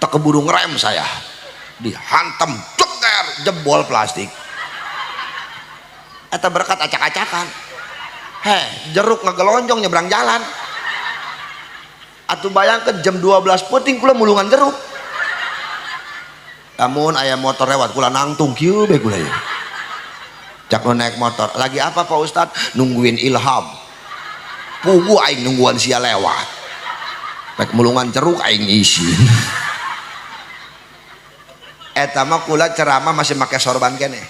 Teu keburu ngerem saya. Dihantam jeger jebol plastik. Eta berkat acak-acakan. Heh, jeruk ngegelonjong nyebrang jalan. Atuh bayangkeun jam 12 peuting kula mulungan jeruk. Lamun aya motor lewat kula nangtung kieu bae kula ieu. Cak nu naik motor, lagi apa Pak Ustad? Nungguin ilham. Puguh aing nungguan sia lewat. Rek mulungan jeruk aing isi. Eta mah kula ceramah masih make sorban keneh.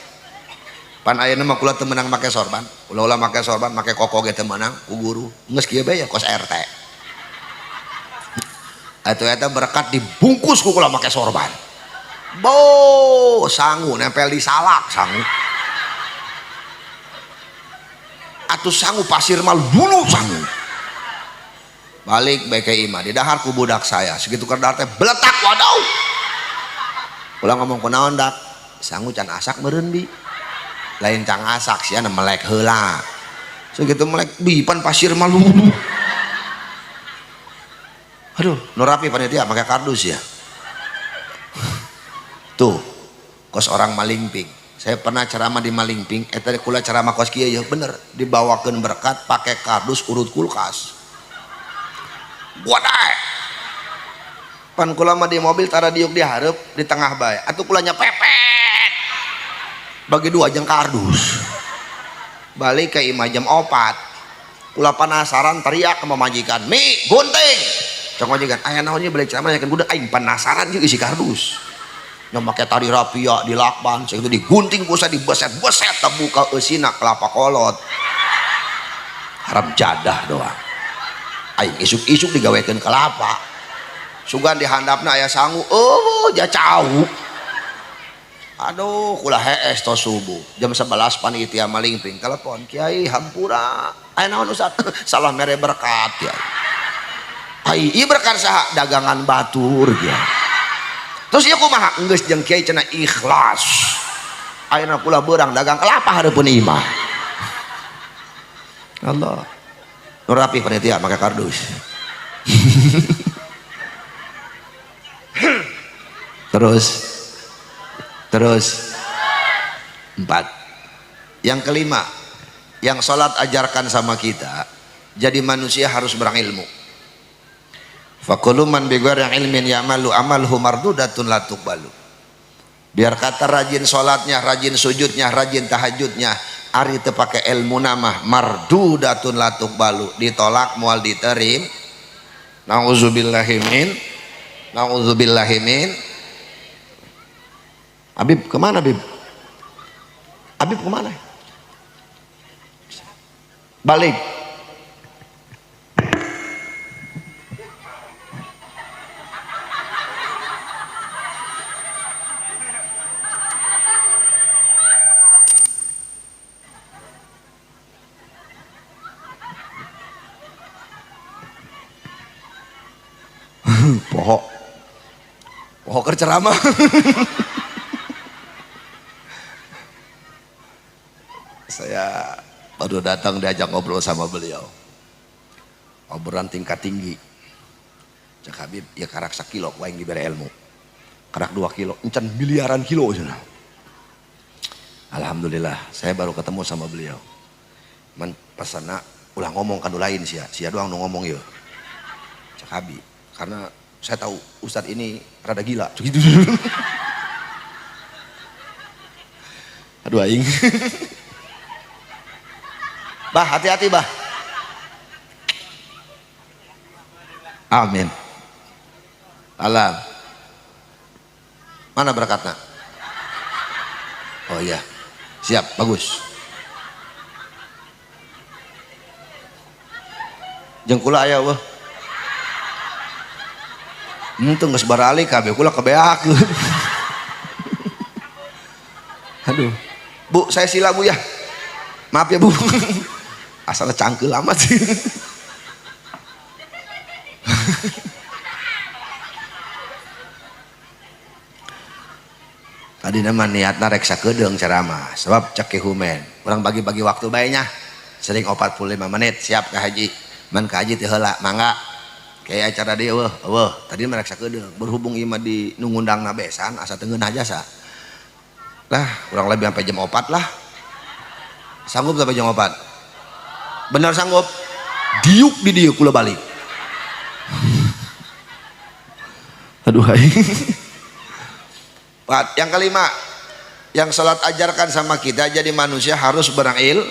Pan ayeuna mah kula teu meunang make sorban. Ulah-ulah make sorban, make koko ge teu meunang ku guru. Geus kieu bae ya kos RT. Atuh eta berkat dibungkus ku kula make sorban. Bo, sangu nempel di salak sangu. Atuh sangu pasir mal dulu sangu. Balik bae ke imah, didahar ku budak saya. Segitu keur dahar teh beletak waduh. Kula ngomong kunaon dak? Sangu can asak meureun bi. Lain cang asak sia melek heula. Segitu melek bi pan pasir malu. Aduh, nu rapi panitia pakai kardus ya. Tuh, kos orang Malingping. Saya pernah ceramah di Malingping, eta kula ceramah kos kieu ya bener, dibawakeun berkat pakai kardus urut kulkas. Wadah. Pan kula mah di mobil tara diuk di hareup di tengah bae. Atuh kula nya pepet. Bagi dua jeung kardus. Balik ke imah jam 4. Kula penasaran teriak ke pamajikan, "Mi, gunting." Cek majikan, aya naon ieu balik ceramah yakin budak aing penasaran jeung isi kardus. Nya make tali rapia di lakban, sakitu digunting ku saya dibeset-beset terbuka eusina kelapa kolot. Haram jadah doang. Aing isuk-isuk digawekeun kelapa. Sugan dihandapna aya sangu, oh ja cau. Aduh, kula hees tos subuh. Jam 11 panitia Malingping telepon, "Kiai hampura." Aya naon Ustaz? Salah mere berkat kiai. Ai ieu berkat saha? Dagangan batur kiai. Terus ieu kumaha? Geus jeung kiai cenah ikhlas. Ayeuna kula beurang dagang kelapa hareupeun imah. Allah. Nu rapi panitia make kardus. Terus 4. Yang kelima, yang sholat ajarkan sama kita, jadi manusia harus berilmu. Fakulu man bighairi ilmin ya'malu amaluhu mardudatun la tuqbalu. Biar kata rajin sholatnya, rajin sujudnya, rajin tahajudnya, ari teu pake ilmu nama mardudatun la tuqbalu, ditolak moal diterima. Nauzubillahi min, nauzubillahi min. Habib kemana Habib? Habib kemana? Balik. Pohok. Pohok keur ceramah. Saya baru datang diajak ngobrol sama beliau. Obrolan tingkat tinggi. Cek Habib, ya karak sakilo ku aing dibere ilmu. Karak 2 kilo, encan miliaran kilo cenah. Alhamdulillah, saya baru ketemu sama beliau. Man pesana ulah ngomong ka nu lain sia, sia doang nu ngomong ieu. Cek Habib, karena saya tahu ustadz ini rada gila. Gitu. Aduh aing. Bah, hati-hati bah. Amin. Alam. Mana berkatnya? Oh iya. Siap, bagus. Jeung kula aya weuh. Henteu geus baralik kabeh kula kebeakeun. Aduh. Bu, saya sila Bu ya. Maaf ya Bu. Asalnya cangkel amat sih. Tadi nama niatna rek sakedeung ceramah sebab cek humen. Urang bagi-bagi waktu bae nya. Sering 45 menit siap ka haji. Man ka haji teh heula mangga. Kayak acara dia eueuh, eueuh. Tadi mah rek sakedeung. Berhubung ieu mah di nu ngundangna besan asa teu ngeunah jasa. Lah, kurang lebih sampai jam 4 lah. Sanggup sampai jam 4? Benar sanggup? Diuk di dieu kula balik. Aduh hai. Pak, yang kelima, yang salat ajarkan sama kita jadi manusia harus beril,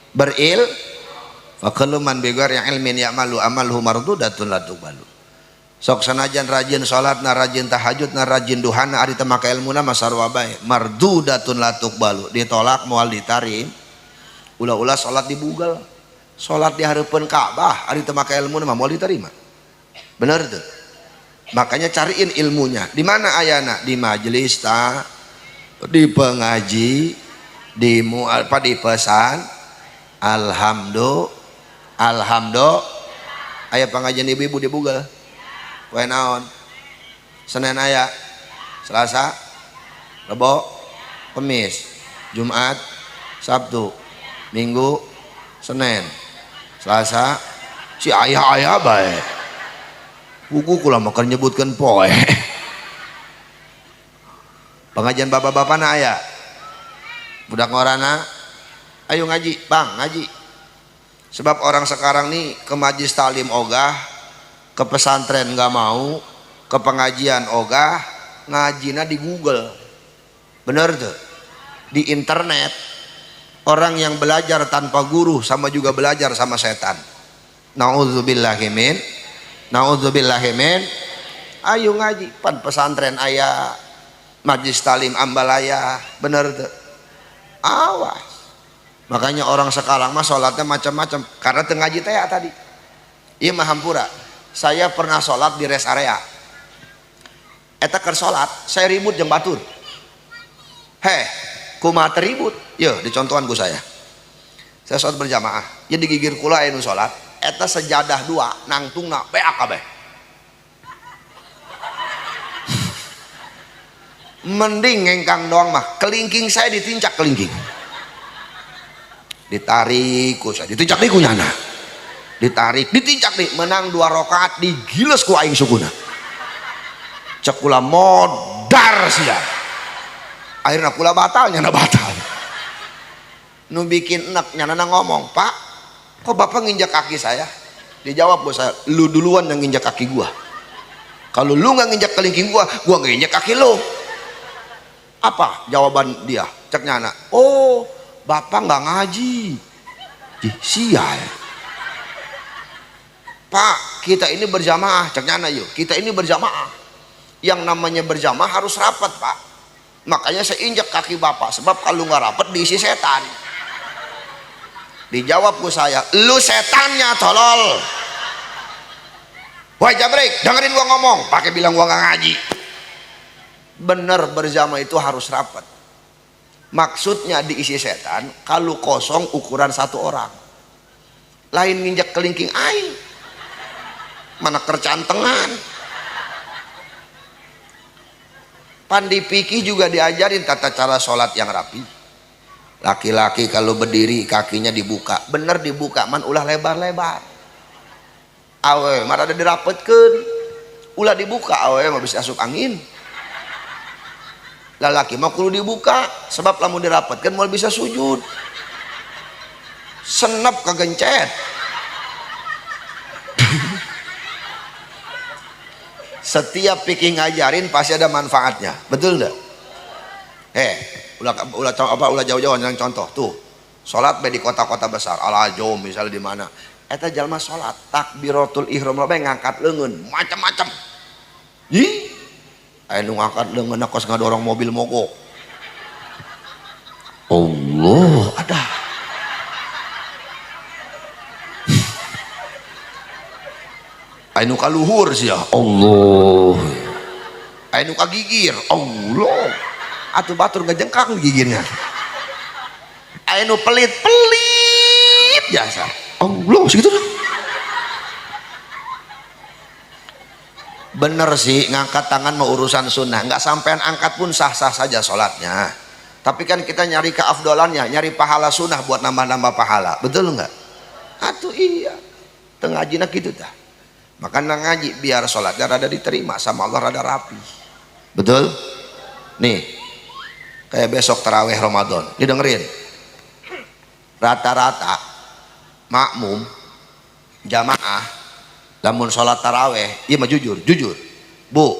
beril. Fa kullu man bi ghairi ilmin ya'malu amaluhu mardudatun la tuqbalu. Sok sanajan rajin salat, na rajin tahajud, na rajin duhana, ari teu make ilmuna mah sarua bae. Mardudatun la tuqbalu, ditolak moal ditarim. Ulah-ulah salat di Google, salat di hareupeun Ka'bah, ari teu make ilmuna mah moal diterima. Bener tuh. Makanya cariin ilmunya. Di mana ayana? Di majelis ta, di pengaji, di apa di pesan. Alhamdulillah, alhamdulillah. Aya pengajian ibu-ibu di Google. Poe naon? Senin aya, Selasa, Rebo, Kamis, Jumat, Sabtu, Minggu, Senin, Selasa, si ayah-ayah bae. Buku kula mah keur nyebutkeun poe. Pengajian bapak-bapak na aya. Budak ngorana ayo ngaji, Bang, ngaji. Sebab orang sekarang nih ke majlis talim ogah, ke pesantren nggak mau, ke pengajian ogah, ngajina di Google. Bener tuh? Di internet. Orang yang belajar tanpa guru sama juga belajar sama setan. Nauzubillahimin. Nauzubillahimin. Ayo ngaji, pan pesantren aya, majlis talim ambalaya, bener tuh? Awas. Makanya orang sekarang mah sholatnya macam-macam karena teu ngaji teh tadi. Ieu mah hampura. Saya pernah sholat di rest area. Eta keur sholat, saya ribut jeung batur. Heh, kumaha teu ribut? Yeuh, dicontohan ku saya. Saya sholat berjamaah, jadi gigir kula aya nu sholat, eta sejadah dua, nangtungna beak kabeh. Mending ngengkang doang mah, kelingking saya ditincak kelingking. Ditarik ku saya, ditincak deui ku nyana. Ditarik, ditincak deui, menang 2 rakaat digiles ku aing sukuna. Cek kula modar sia. Akhirnya kula batal, nyana batal. Nu bikin enek nyana ngomong, "Pak, kok bapak nginjak kaki saya?" Dijawab ku saya, "Lu duluan yang nginjak kaki gua. Kalau lu nggak nginjak kelingking gua, gua nggak nginjak kaki lu." Apa jawaban dia? Cek nyana, "Oh, bapak nggak ngaji." Ih, sial. Pak, kita ini berjamaah. Cek nyana yuk, kita ini berjamaah. Yang namanya berjamaah harus rapat, Pak. Makanya saya injak kaki bapak, sebab kalau nggak rapat diisi setan. Dijawab ku saya, "Lu setannya tolol." Wah jabrik, dengerin gua ngomong, pakai bilang gua nggak ngaji. Bener, berjamaah itu harus rapat. Maksudnya diisi setan kalau kosong ukuran satu orang. Lain nginjak kelingking aing. Mana kercantengan. Pandi fikih juga diajarin tata cara sholat yang rapi. Laki-laki kalau berdiri kakinya dibuka, bener dibuka, man ulah lebar-lebar. Awe mah rada dirapetkeun. Ulah dibuka awe mah bisa asup angin. Lalaki mah kudu dibuka, sebab lamun dirapetkeun moal bisa sujud. Senep kagencet. Setiap fikih ngajarin pasti ada manfaatnya, betul enggak? Ulah jauh-jauh yang contoh tuh. Salat bae di kota-kota besar, ala jauh misalnya di mana. Eta jalma salat takbiratul ihram bae ngangkat leungeun macam-macam. Ih, aya nu ngangkat leungeun kos ngadorong mobil mogok. Allah, ada. Aya nu kaluhur sia, Allah. Aya nu kagigir, Allah. Atuh batur ngejengkang giginya. Aya nu pelit-pelit biasa. Allah segitu dah. Bener sih ngangkat tangan mau urusan sunnah, nggak sampean angkat pun sah-sah saja sholatnya. Tapi kan kita nyari keafdolannya, nyari pahala sunnah buat nambah-nambah pahala, betul nggak? Atuh iya, tengah ngaji gitu dah. Maka ngaji biar sholatnya rada diterima sama Allah, rada rapi, betul? Nih, kayak besok taraweh Ramadan, ini dengerin. Rata-rata makmum jamaah lamun sholat taraweh, iya mah jujur, jujur bu,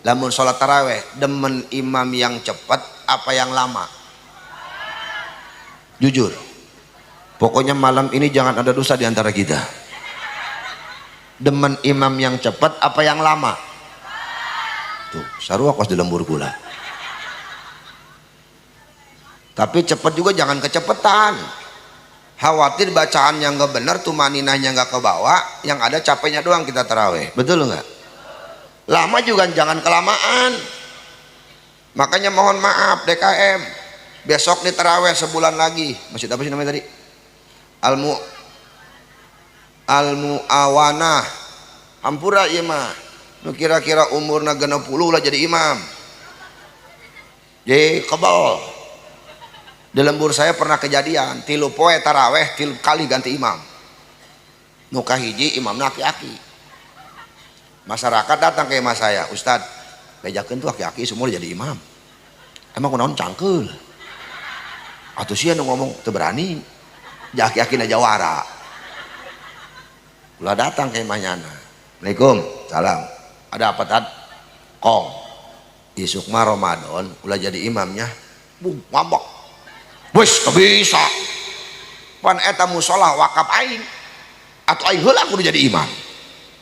lamun sholat taraweh demen imam yang cepat apa yang lama? Jujur, pokoknya malam ini jangan ada dosa di antara kita. Demen imam yang cepat apa yang lama? Tuh, sarua kos di lembur gula. Tapi cepat juga jangan kecepetan. Khawatir bacaan yang nggak benar, tumaninahnya nggak kebawa, yang ada capeknya doang kita taraweh. Betul nggak? Lama juga jangan kelamaan. Makanya mohon maaf DKM, besok nih taraweh sebulan lagi. Masjid apa sih namanya tadi? Al-Muawanah. Hampura ieu mah. Nu kira-kira umurna 60 lah jadi imam. Jadi kebal. Di lembur saya pernah kejadian, 3 poe taraweh 3 kali ganti imam. Nu kahiji imamna aki-aki. Masyarakat datang ke imam saya, Ustad, bejakeun tuh aki-aki semua jadi imam. Emang kunaon cangkeul? Atuh sia nu ngomong teu berani. Ja aki-aki na jawara. Ulah datang ke imahnyana. Assalamualaikum, salam. Ada apa tad? Kong. Isuk mah Ramadan ulah jadi imamnya. Bu, ngambek. Wis teu bisa. Pan eta musola wakaf aing. Atuh aing heula kudu jadi imam.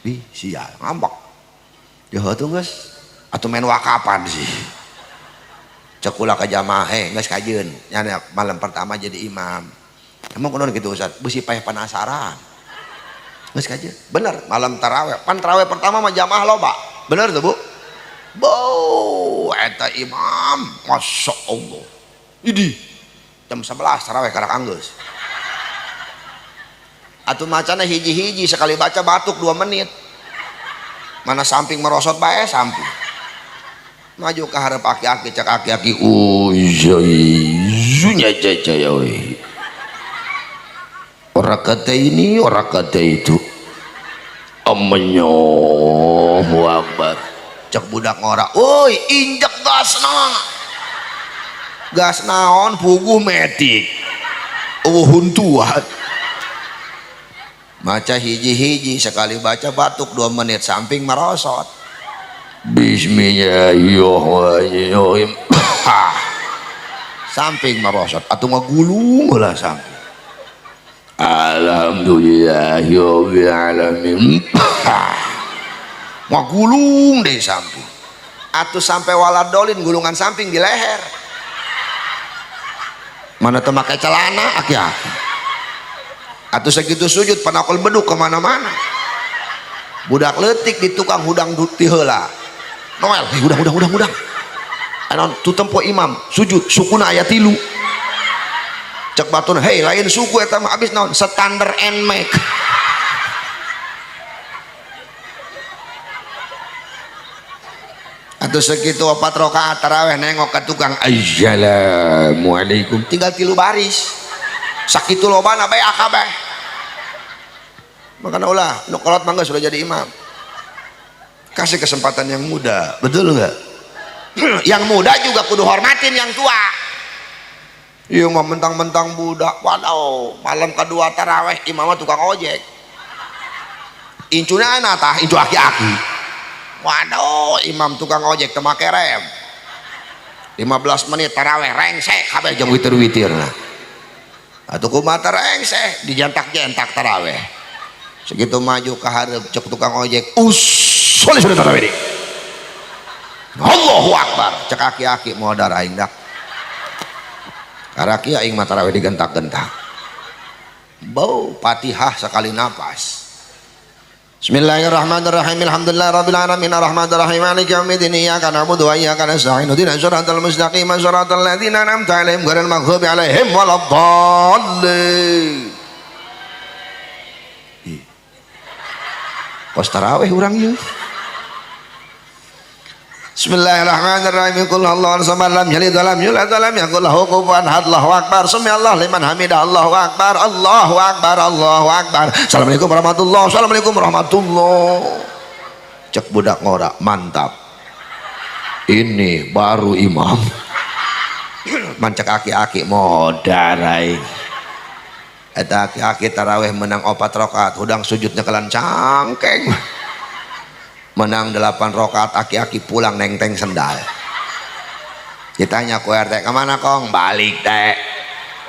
Ih, sial, ngambek. Ya heuh tuh geus. Atuh main wakapan sih. Cek ulah ka jamaah, heh geus kajeun. Nya malam pertama jadi imam. Emang kunaon kitu Ustaz? Beusi paeh penasaran. Geus kajeun. Bener, malam taraweh. Pan taraweh pertama mah jamaah loba. Bener tuh, Bu? Bau eta imam, Masya Allah. Idih. Jam 11 taraweh karak anggeus. Atuh macana hiji-hiji sekali baca batuk 2 menit. Mana samping merosot bae samping. Maju ke hareup aki-aki cek aki-aki uzunya caca we. Orang kata ini, orang kata itu. Allahu Akbar. Cek budak ngora, "Woi, injek gasna." Gas naon puguh metik. Eueuh huntuan. Maca hiji-hiji sekali baca batuk 2 menit samping merosot. Bismillahirrahmanirrahim. Samping merosot atuh ngagulung heula samping. Alhamdulillahirabbil alamin. Ngagulung deh samping. Atuh sampai waladolin gulungan samping di leher. Mana teu make celana aki-aki. Atuh segitu sujud panakol beduk kemana-mana. Budak leutik di tukang hudang ti heula. Noel, hei hudang hudang hudang hudang. Anu tu tempo imam sujud sukuna aya 3. Cek batur, hei lain suku eta mah abis naon standar Nmax. Atau segitu 4 rakaat taraweh nengok ke tukang, assalamualaikum, tinggal 3 baris. Sakitu lobana bae akabeh. Makana ulah nu kolot mah geus sudah jadi imam. Kasih kesempatan yang muda, betul enggak? Yang muda juga kudu hormatin yang tua. Iya mah mentang-mentang budak, waduh, malam kedua taraweh imam mah tukang ojek. Incuna ana tah, incu aki-aki. Waduh, imam tukang ojek teu make rem. 15 menit taraweh rengsek kabeh jeung witir-witirna. Atuh kumaha rengsek dijentak-jentak taraweh. Segitu maju ke hareup cek tukang ojek, "Usul sudah taraweh di." Allahu Akbar, cek aki-aki modar aing dak. Karaki aing mah taraweh digentak-gentak. Bau Fatihah sekali napas. Bismillahirrahmanirrahim. Alhamdulillahirabbil alamin arrahmanirrahim maliki yaumiddin iyyaka na'budu wa iyyaka nasta'in ihdinas siratal mustaqim siratal ladzina an'amta 'alaihim ghairil maghdubi 'alaihim waladdallin. Kos tarawih urang ieu. Bismillahirrahmanirrahim. Qul huwallahu samad lam yalid wa lam yulad wa lam yakul lahu kufuwan ahad. Allahu akbar. Sami'allahu liman hamidah. Allahu akbar. Allahu akbar. Allahu akbar. Assalamualaikum warahmatullahi. Assalamualaikum warahmatullahi. Cek budak ngora, mantap. Ini baru imam. Mancak aki-aki modar aing. Eta aki-aki tarawih menang 4 rakaat, hudang sujudnya kelan cangkeng. Menang 8 rakaat, aki-aki pulang nengteng sendal. Ditanya ku RT, kemana kong? Balik teh.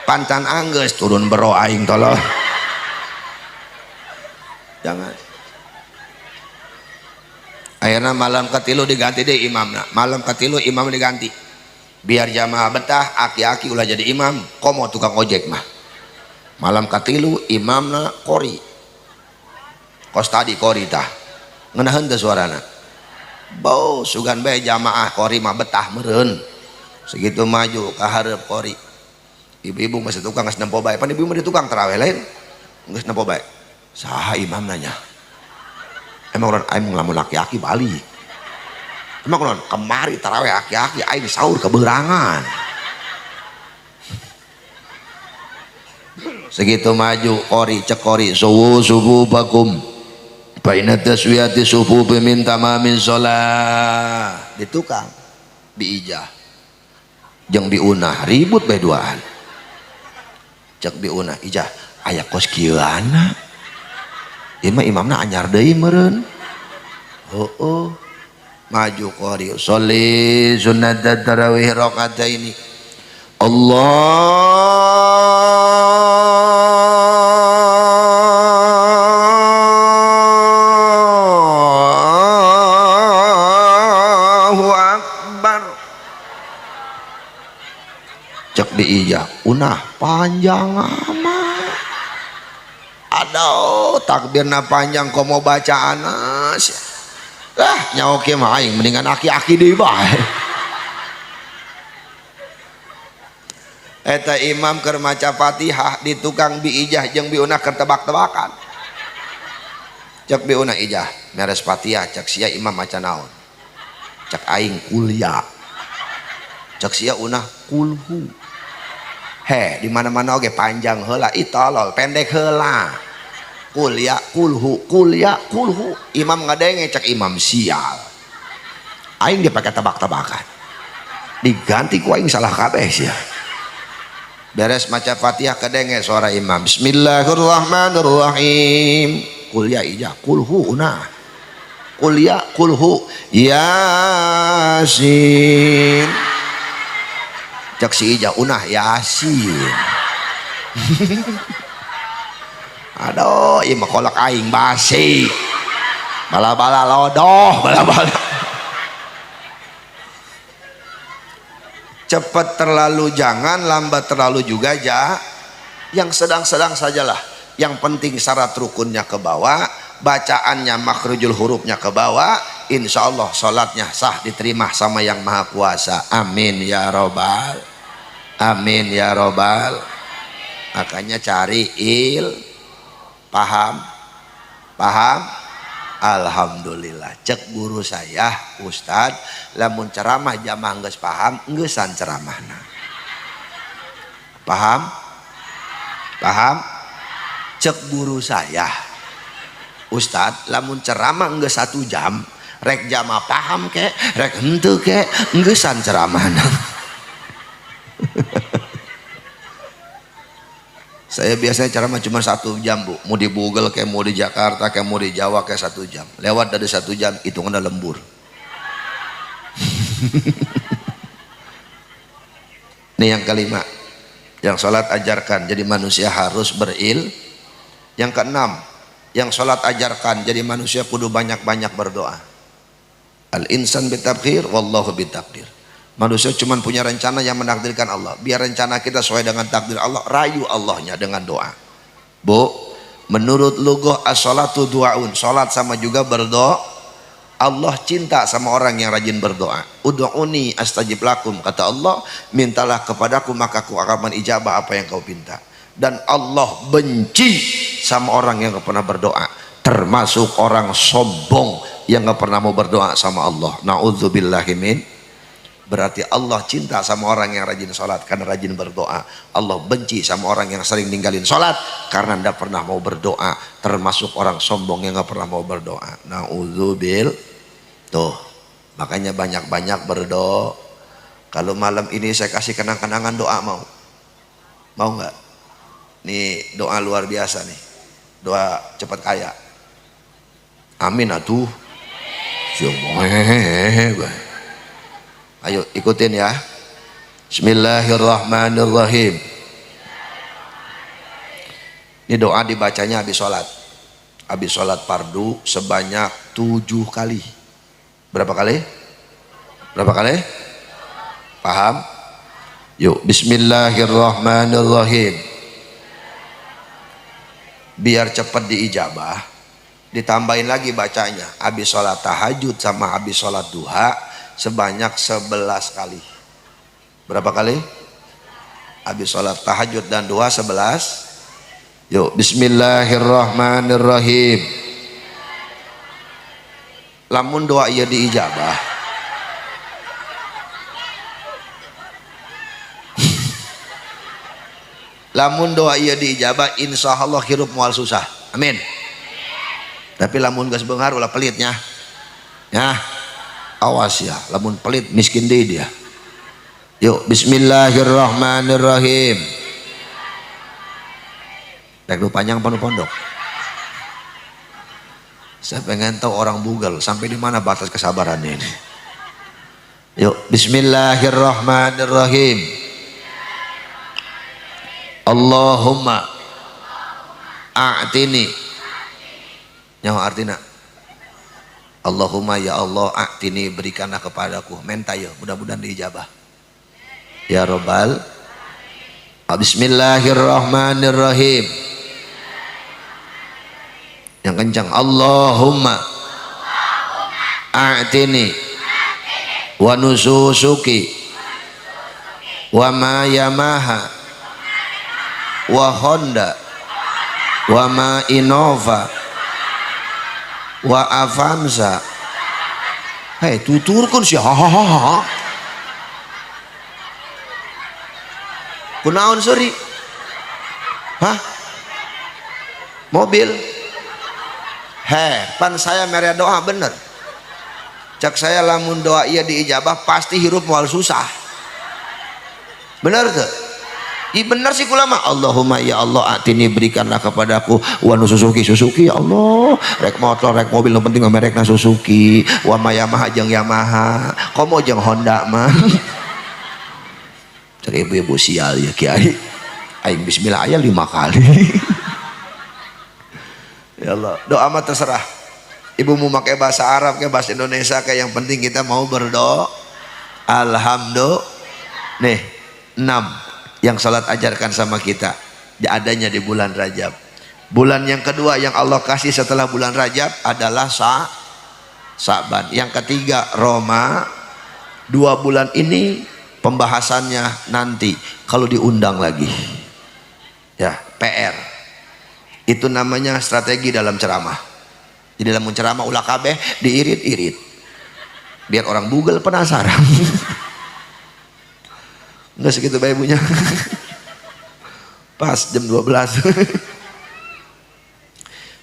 Pancan anggeus turun bero aing tolong. Jangan. Akhirnya malam ketilu diganti deh imamna. Malam ketilu imam diganti. Biar jamaah betah, aki-aki ulah jadi imam, komo tukang ojek mah. Malam katilu imamna kori. Kos tadi kori tah. Ngeunaheun teu suarana. Bau sugan bae jamaah kori mah betah meureun. Segitu maju ka hareup kori. Ibu-ibu masih tukang geus nempo bae. Pan ibu mah di tukang tarawih lain. Geus nempo bae. Saha imam nanya? Emang urang aing lamun laki-laki balik. Emang urang kemari tarawih aki-aki aing sahur keberangan. Segitu maju kori cek kori suwu subuh bakum. Baina taswiyati sufufi min tamamin sholah. Di tukang biijah jeung biunah ribut bae duaan. Cek biunah ijah aya kos kieuana. Ieu mah imamna anyar deui meureun. Heueuh. Maju qori sholli sunnat tarawih rakaataini. Allah diijah unah panjang amat. Aduh takbirna panjang komo bacaan lah nyawa kieu mah aing mendingan aki-aki deui bae. Eta imam keur maca Fatihah di tukang biijah jeung biunah keur tebak-tebakan. Cek biunah ijah meres Fatihah cek sia imam maca naon? Cek aing kuliah. Cek sia unah kulhu. He, di mana-mana oge panjang heula, ih tolol, pendek heula. Kuliah kulhu, kuliah kulhu. Imam ngadenge cek imam sial. Aing dipake tebak-tebakan. Diganti ku aing salah kabeh sia. Beres maca Fatihah kadenge suara imam. Bismillahirrahmanirrahim. Kuliah ijah kulhu unah. Kuliah kulhu Yasin. Cek si ijah unah Yasin. Aduh, ieu mah kolak aing basi. Bala-bala lodoh, bala-bala. Cepat terlalu jangan, lambat terlalu juga ja. Yang sedang-sedang sajalah. Yang penting syarat rukunnya ke bawah, bacaannya makhrujul hurufnya ke bawah, insya Allah sholatnya sah diterima sama yang maha kuasa. Amin ya robbal. Amin ya robbal. Makanya cari il, paham, paham. Alhamdulillah. Cek guru saya, Ustad, lamun ceramah jamaah geus paham, geusan ceramahna. Paham? Paham? Cek guru saya, Ustad, lamun ceramah geus 1 jam, rek jamaah paham ke, rek henteu ke, geusan ceramahna. Saya biasanya ceramah cuma 1 jam, Bu. Mau di Google kayak mau di Jakarta kayak mau di Jawa kayak 1 jam. Lewat dari 1 jam hitungannya lembur. Ini yang kelima. Yang sholat ajarkan jadi manusia harus beril. Yang keenam, yang sholat ajarkan jadi manusia kudu banyak-banyak berdoa. Al insan bitabkhir wallahu bitakdir. Manusia cuma punya rencana yang menakdirkan Allah. Biar rencana kita sesuai dengan takdir Allah, rayu Allahnya dengan doa. Bu, Menurut lugoh as-sholatu du'aun, sholat sama juga berdoa. Allah cinta sama orang yang rajin berdoa. Ud'uni astajib lakum, kata Allah, mintalah kepadaku maka aku akan menijabah apa yang kau pinta. Dan Allah benci sama orang yang gak pernah berdoa, termasuk orang sombong yang gak pernah mau berdoa sama Allah. Na'udzubillahimin. Berarti Allah cinta sama orang yang rajin sholat karena rajin berdoa. Allah benci sama orang yang sering ninggalin sholat karena tidak pernah mau berdoa, termasuk orang sombong yang gak pernah mau berdoa. Na'udzubil. Tuh, makanya banyak-banyak berdoa. Kalau malam ini saya kasih kenang-kenangan doa, mau? Mau nggak? Nih doa luar biasa nih, doa cepat kaya. Amin atuh. Ayo ikutin ya. Bismillahirrahmanirrahim. Ini doa dibacanya habis sholat. Habis sholat fardu sebanyak 7 kali. Berapa kali? Berapa kali? Paham? Yuk, bismillahirrahmanirrahim. Biar cepat diijabah, ditambahin lagi bacanya. Habis sholat tahajud sama habis sholat duha sebanyak 11 kali. Berapa kali? Habis sholat tahajud dan duha 11. Yuk, bismillahirrahmanirrahim. Lamun doa ia diijabah, lamun doa ia diijabah, insya Allah hirup mual susah. Amin. Tapi lamun geus beunghar ulah pelitnya. Ya, awas ya, lamun pelit miskin deui dia. Yuk, bismillahirrahmanirrahim. Rek nu panjang panu pondok. Saya pengen tahu orang Google sampai di mana batas kesabarannya ini. Yuk, bismillahirrahmanirrahim. Allahumma a'tini. Nyawa artina. Allahumma ya Allah a'tini, berikanlah kepadaku. Menta ya, mudah-mudahan diijabah. Ya Robbal. Bismillahirrahmanirrahim. Yang kencang, Allahumma a'tini wa nususuki wa ma Yamaha wa Honda wa ma Innova wa Avanza. Hei, tuturkeun sia, hahaha. Kunaon suri? Hah? Mobil? Heh, pan saya mere doa bener. Cak saya lamun doa iya diijabah pasti hirup moal susah. Bener tuh? Ih bener sih kulama. Allahumma ya Allah atini, berikanlah kepadaku wa nususuki, Suzuki ya Allah, rek motor rek mobil yang penting merekna Suzuki, wa ma Yamaha jeung Yamaha, komo jeung Honda mah. Cek ibu-ibu sial ya kiai. Aing bismillah aya 5 kali. Ya Allah, doa mah terserah. Ibu mau pakai bahasa Arab kayak bahasa Indonesia kayak, yang penting kita mau berdoa. Alhamdulillah. Nih, 6 yang salat ajarkan sama kita adanya di bulan Rajab. Bulan yang kedua yang Allah kasih setelah bulan Rajab adalah Sa'ban. Yang ketiga Roma. 2 bulan ini pembahasannya nanti kalau diundang lagi. Ya, PR. Itu namanya strategi dalam ceramah. Jadi dalam ceramah ulah kabeh diirit-irit. Biar orang Google penasaran. Enggak segitu bae ibunya. Pas jam 12.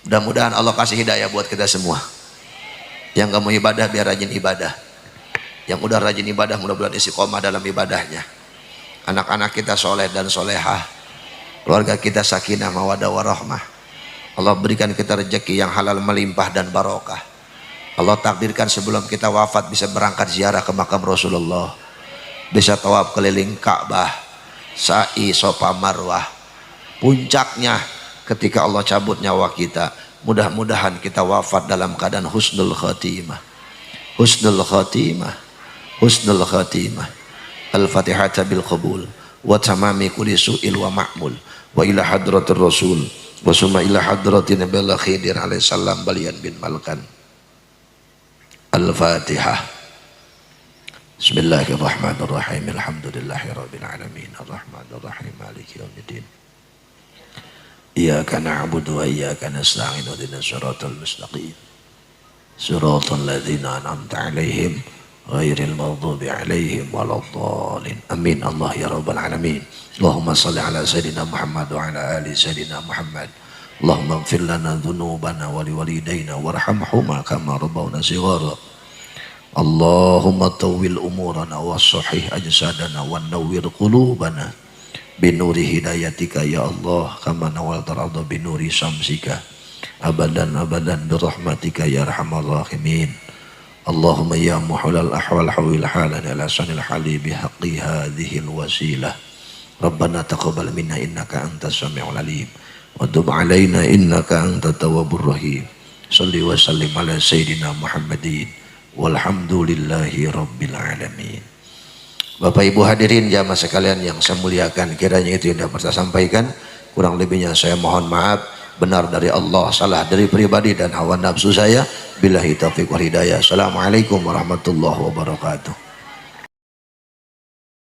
Mudah-mudahan Allah kasih hidayah buat kita semua. Yang gak mau ibadah biar rajin ibadah. Yang udah rajin ibadah mudah-mudahan istiqomah dalam ibadahnya. Anak-anak kita soleh dan solehah. Keluarga kita sakinah mawadah warahmah. Allah berikan kita rezeki yang halal melimpah dan barokah. Allah takdirkan sebelum kita wafat bisa berangkat ziarah ke makam Rasulullah. Bisa tawaf keliling Ka'bah, sa'i sofa marwah. Puncaknya ketika Allah cabut nyawa kita, mudah-mudahan kita wafat dalam keadaan husnul khatimah. Husnul khatimah. Husnul khatimah. Al-Fatihah bil qabul wa tamami kulli su'il wa ma'mul wa ila hadratir rasul Wa summa ila hadrati Nabiullah Khidir alaihi salam Balian bin Malkan. Al-Fatihah. Bismillahirrahmanirrahim. Alhamdulillahirabbil alamin. Arrahmanirrahim. Maliki yaumiddin. Iyyaka na'budu wa iyyaka nasta'in. Ihdinas siratal mustaqim. Siratal ladzina an'amta 'alaihim ghairil maghdubi 'alaihim waladdallin. Amin. Allah ya rabbal alamin. Allahumma salli ala sayidina Muhammad wa ala ali sayidina Muhammad. Allahumma ighfir lana dhunubana wa liwalidayna warhamhuma kama rabbawna shighara. Allahumma tawwil umurana wa sahih ajsadana wa nawwir qulubana binuri hidayatika ya Allah kama nawalta arda binuri syamsika abadan abadan birahmatika ya arhamar rahimin. Allahumma ya muhulal ahwal hawil halan ala sanil hali bihaqqi hadhil wasilah. Rabbana taqabbal minna innaka antas samiul alim wa tub alaina innaka antat tawwabur rahim. Salli wa sallim ala sayidina Muhammadin walhamdulillahi rabbil alamin. Bapak Ibu hadirin jamaah sekalian yang saya muliakan, kiranya itu yang dapat saya sampaikan. Kurang lebihnya saya mohon maaf. Benar dari Allah, salah dari pribadi dan hawa nafsu saya. Billahi taufiq wal hidayah. Assalamualaikum warahmatullahi wabarakatuh.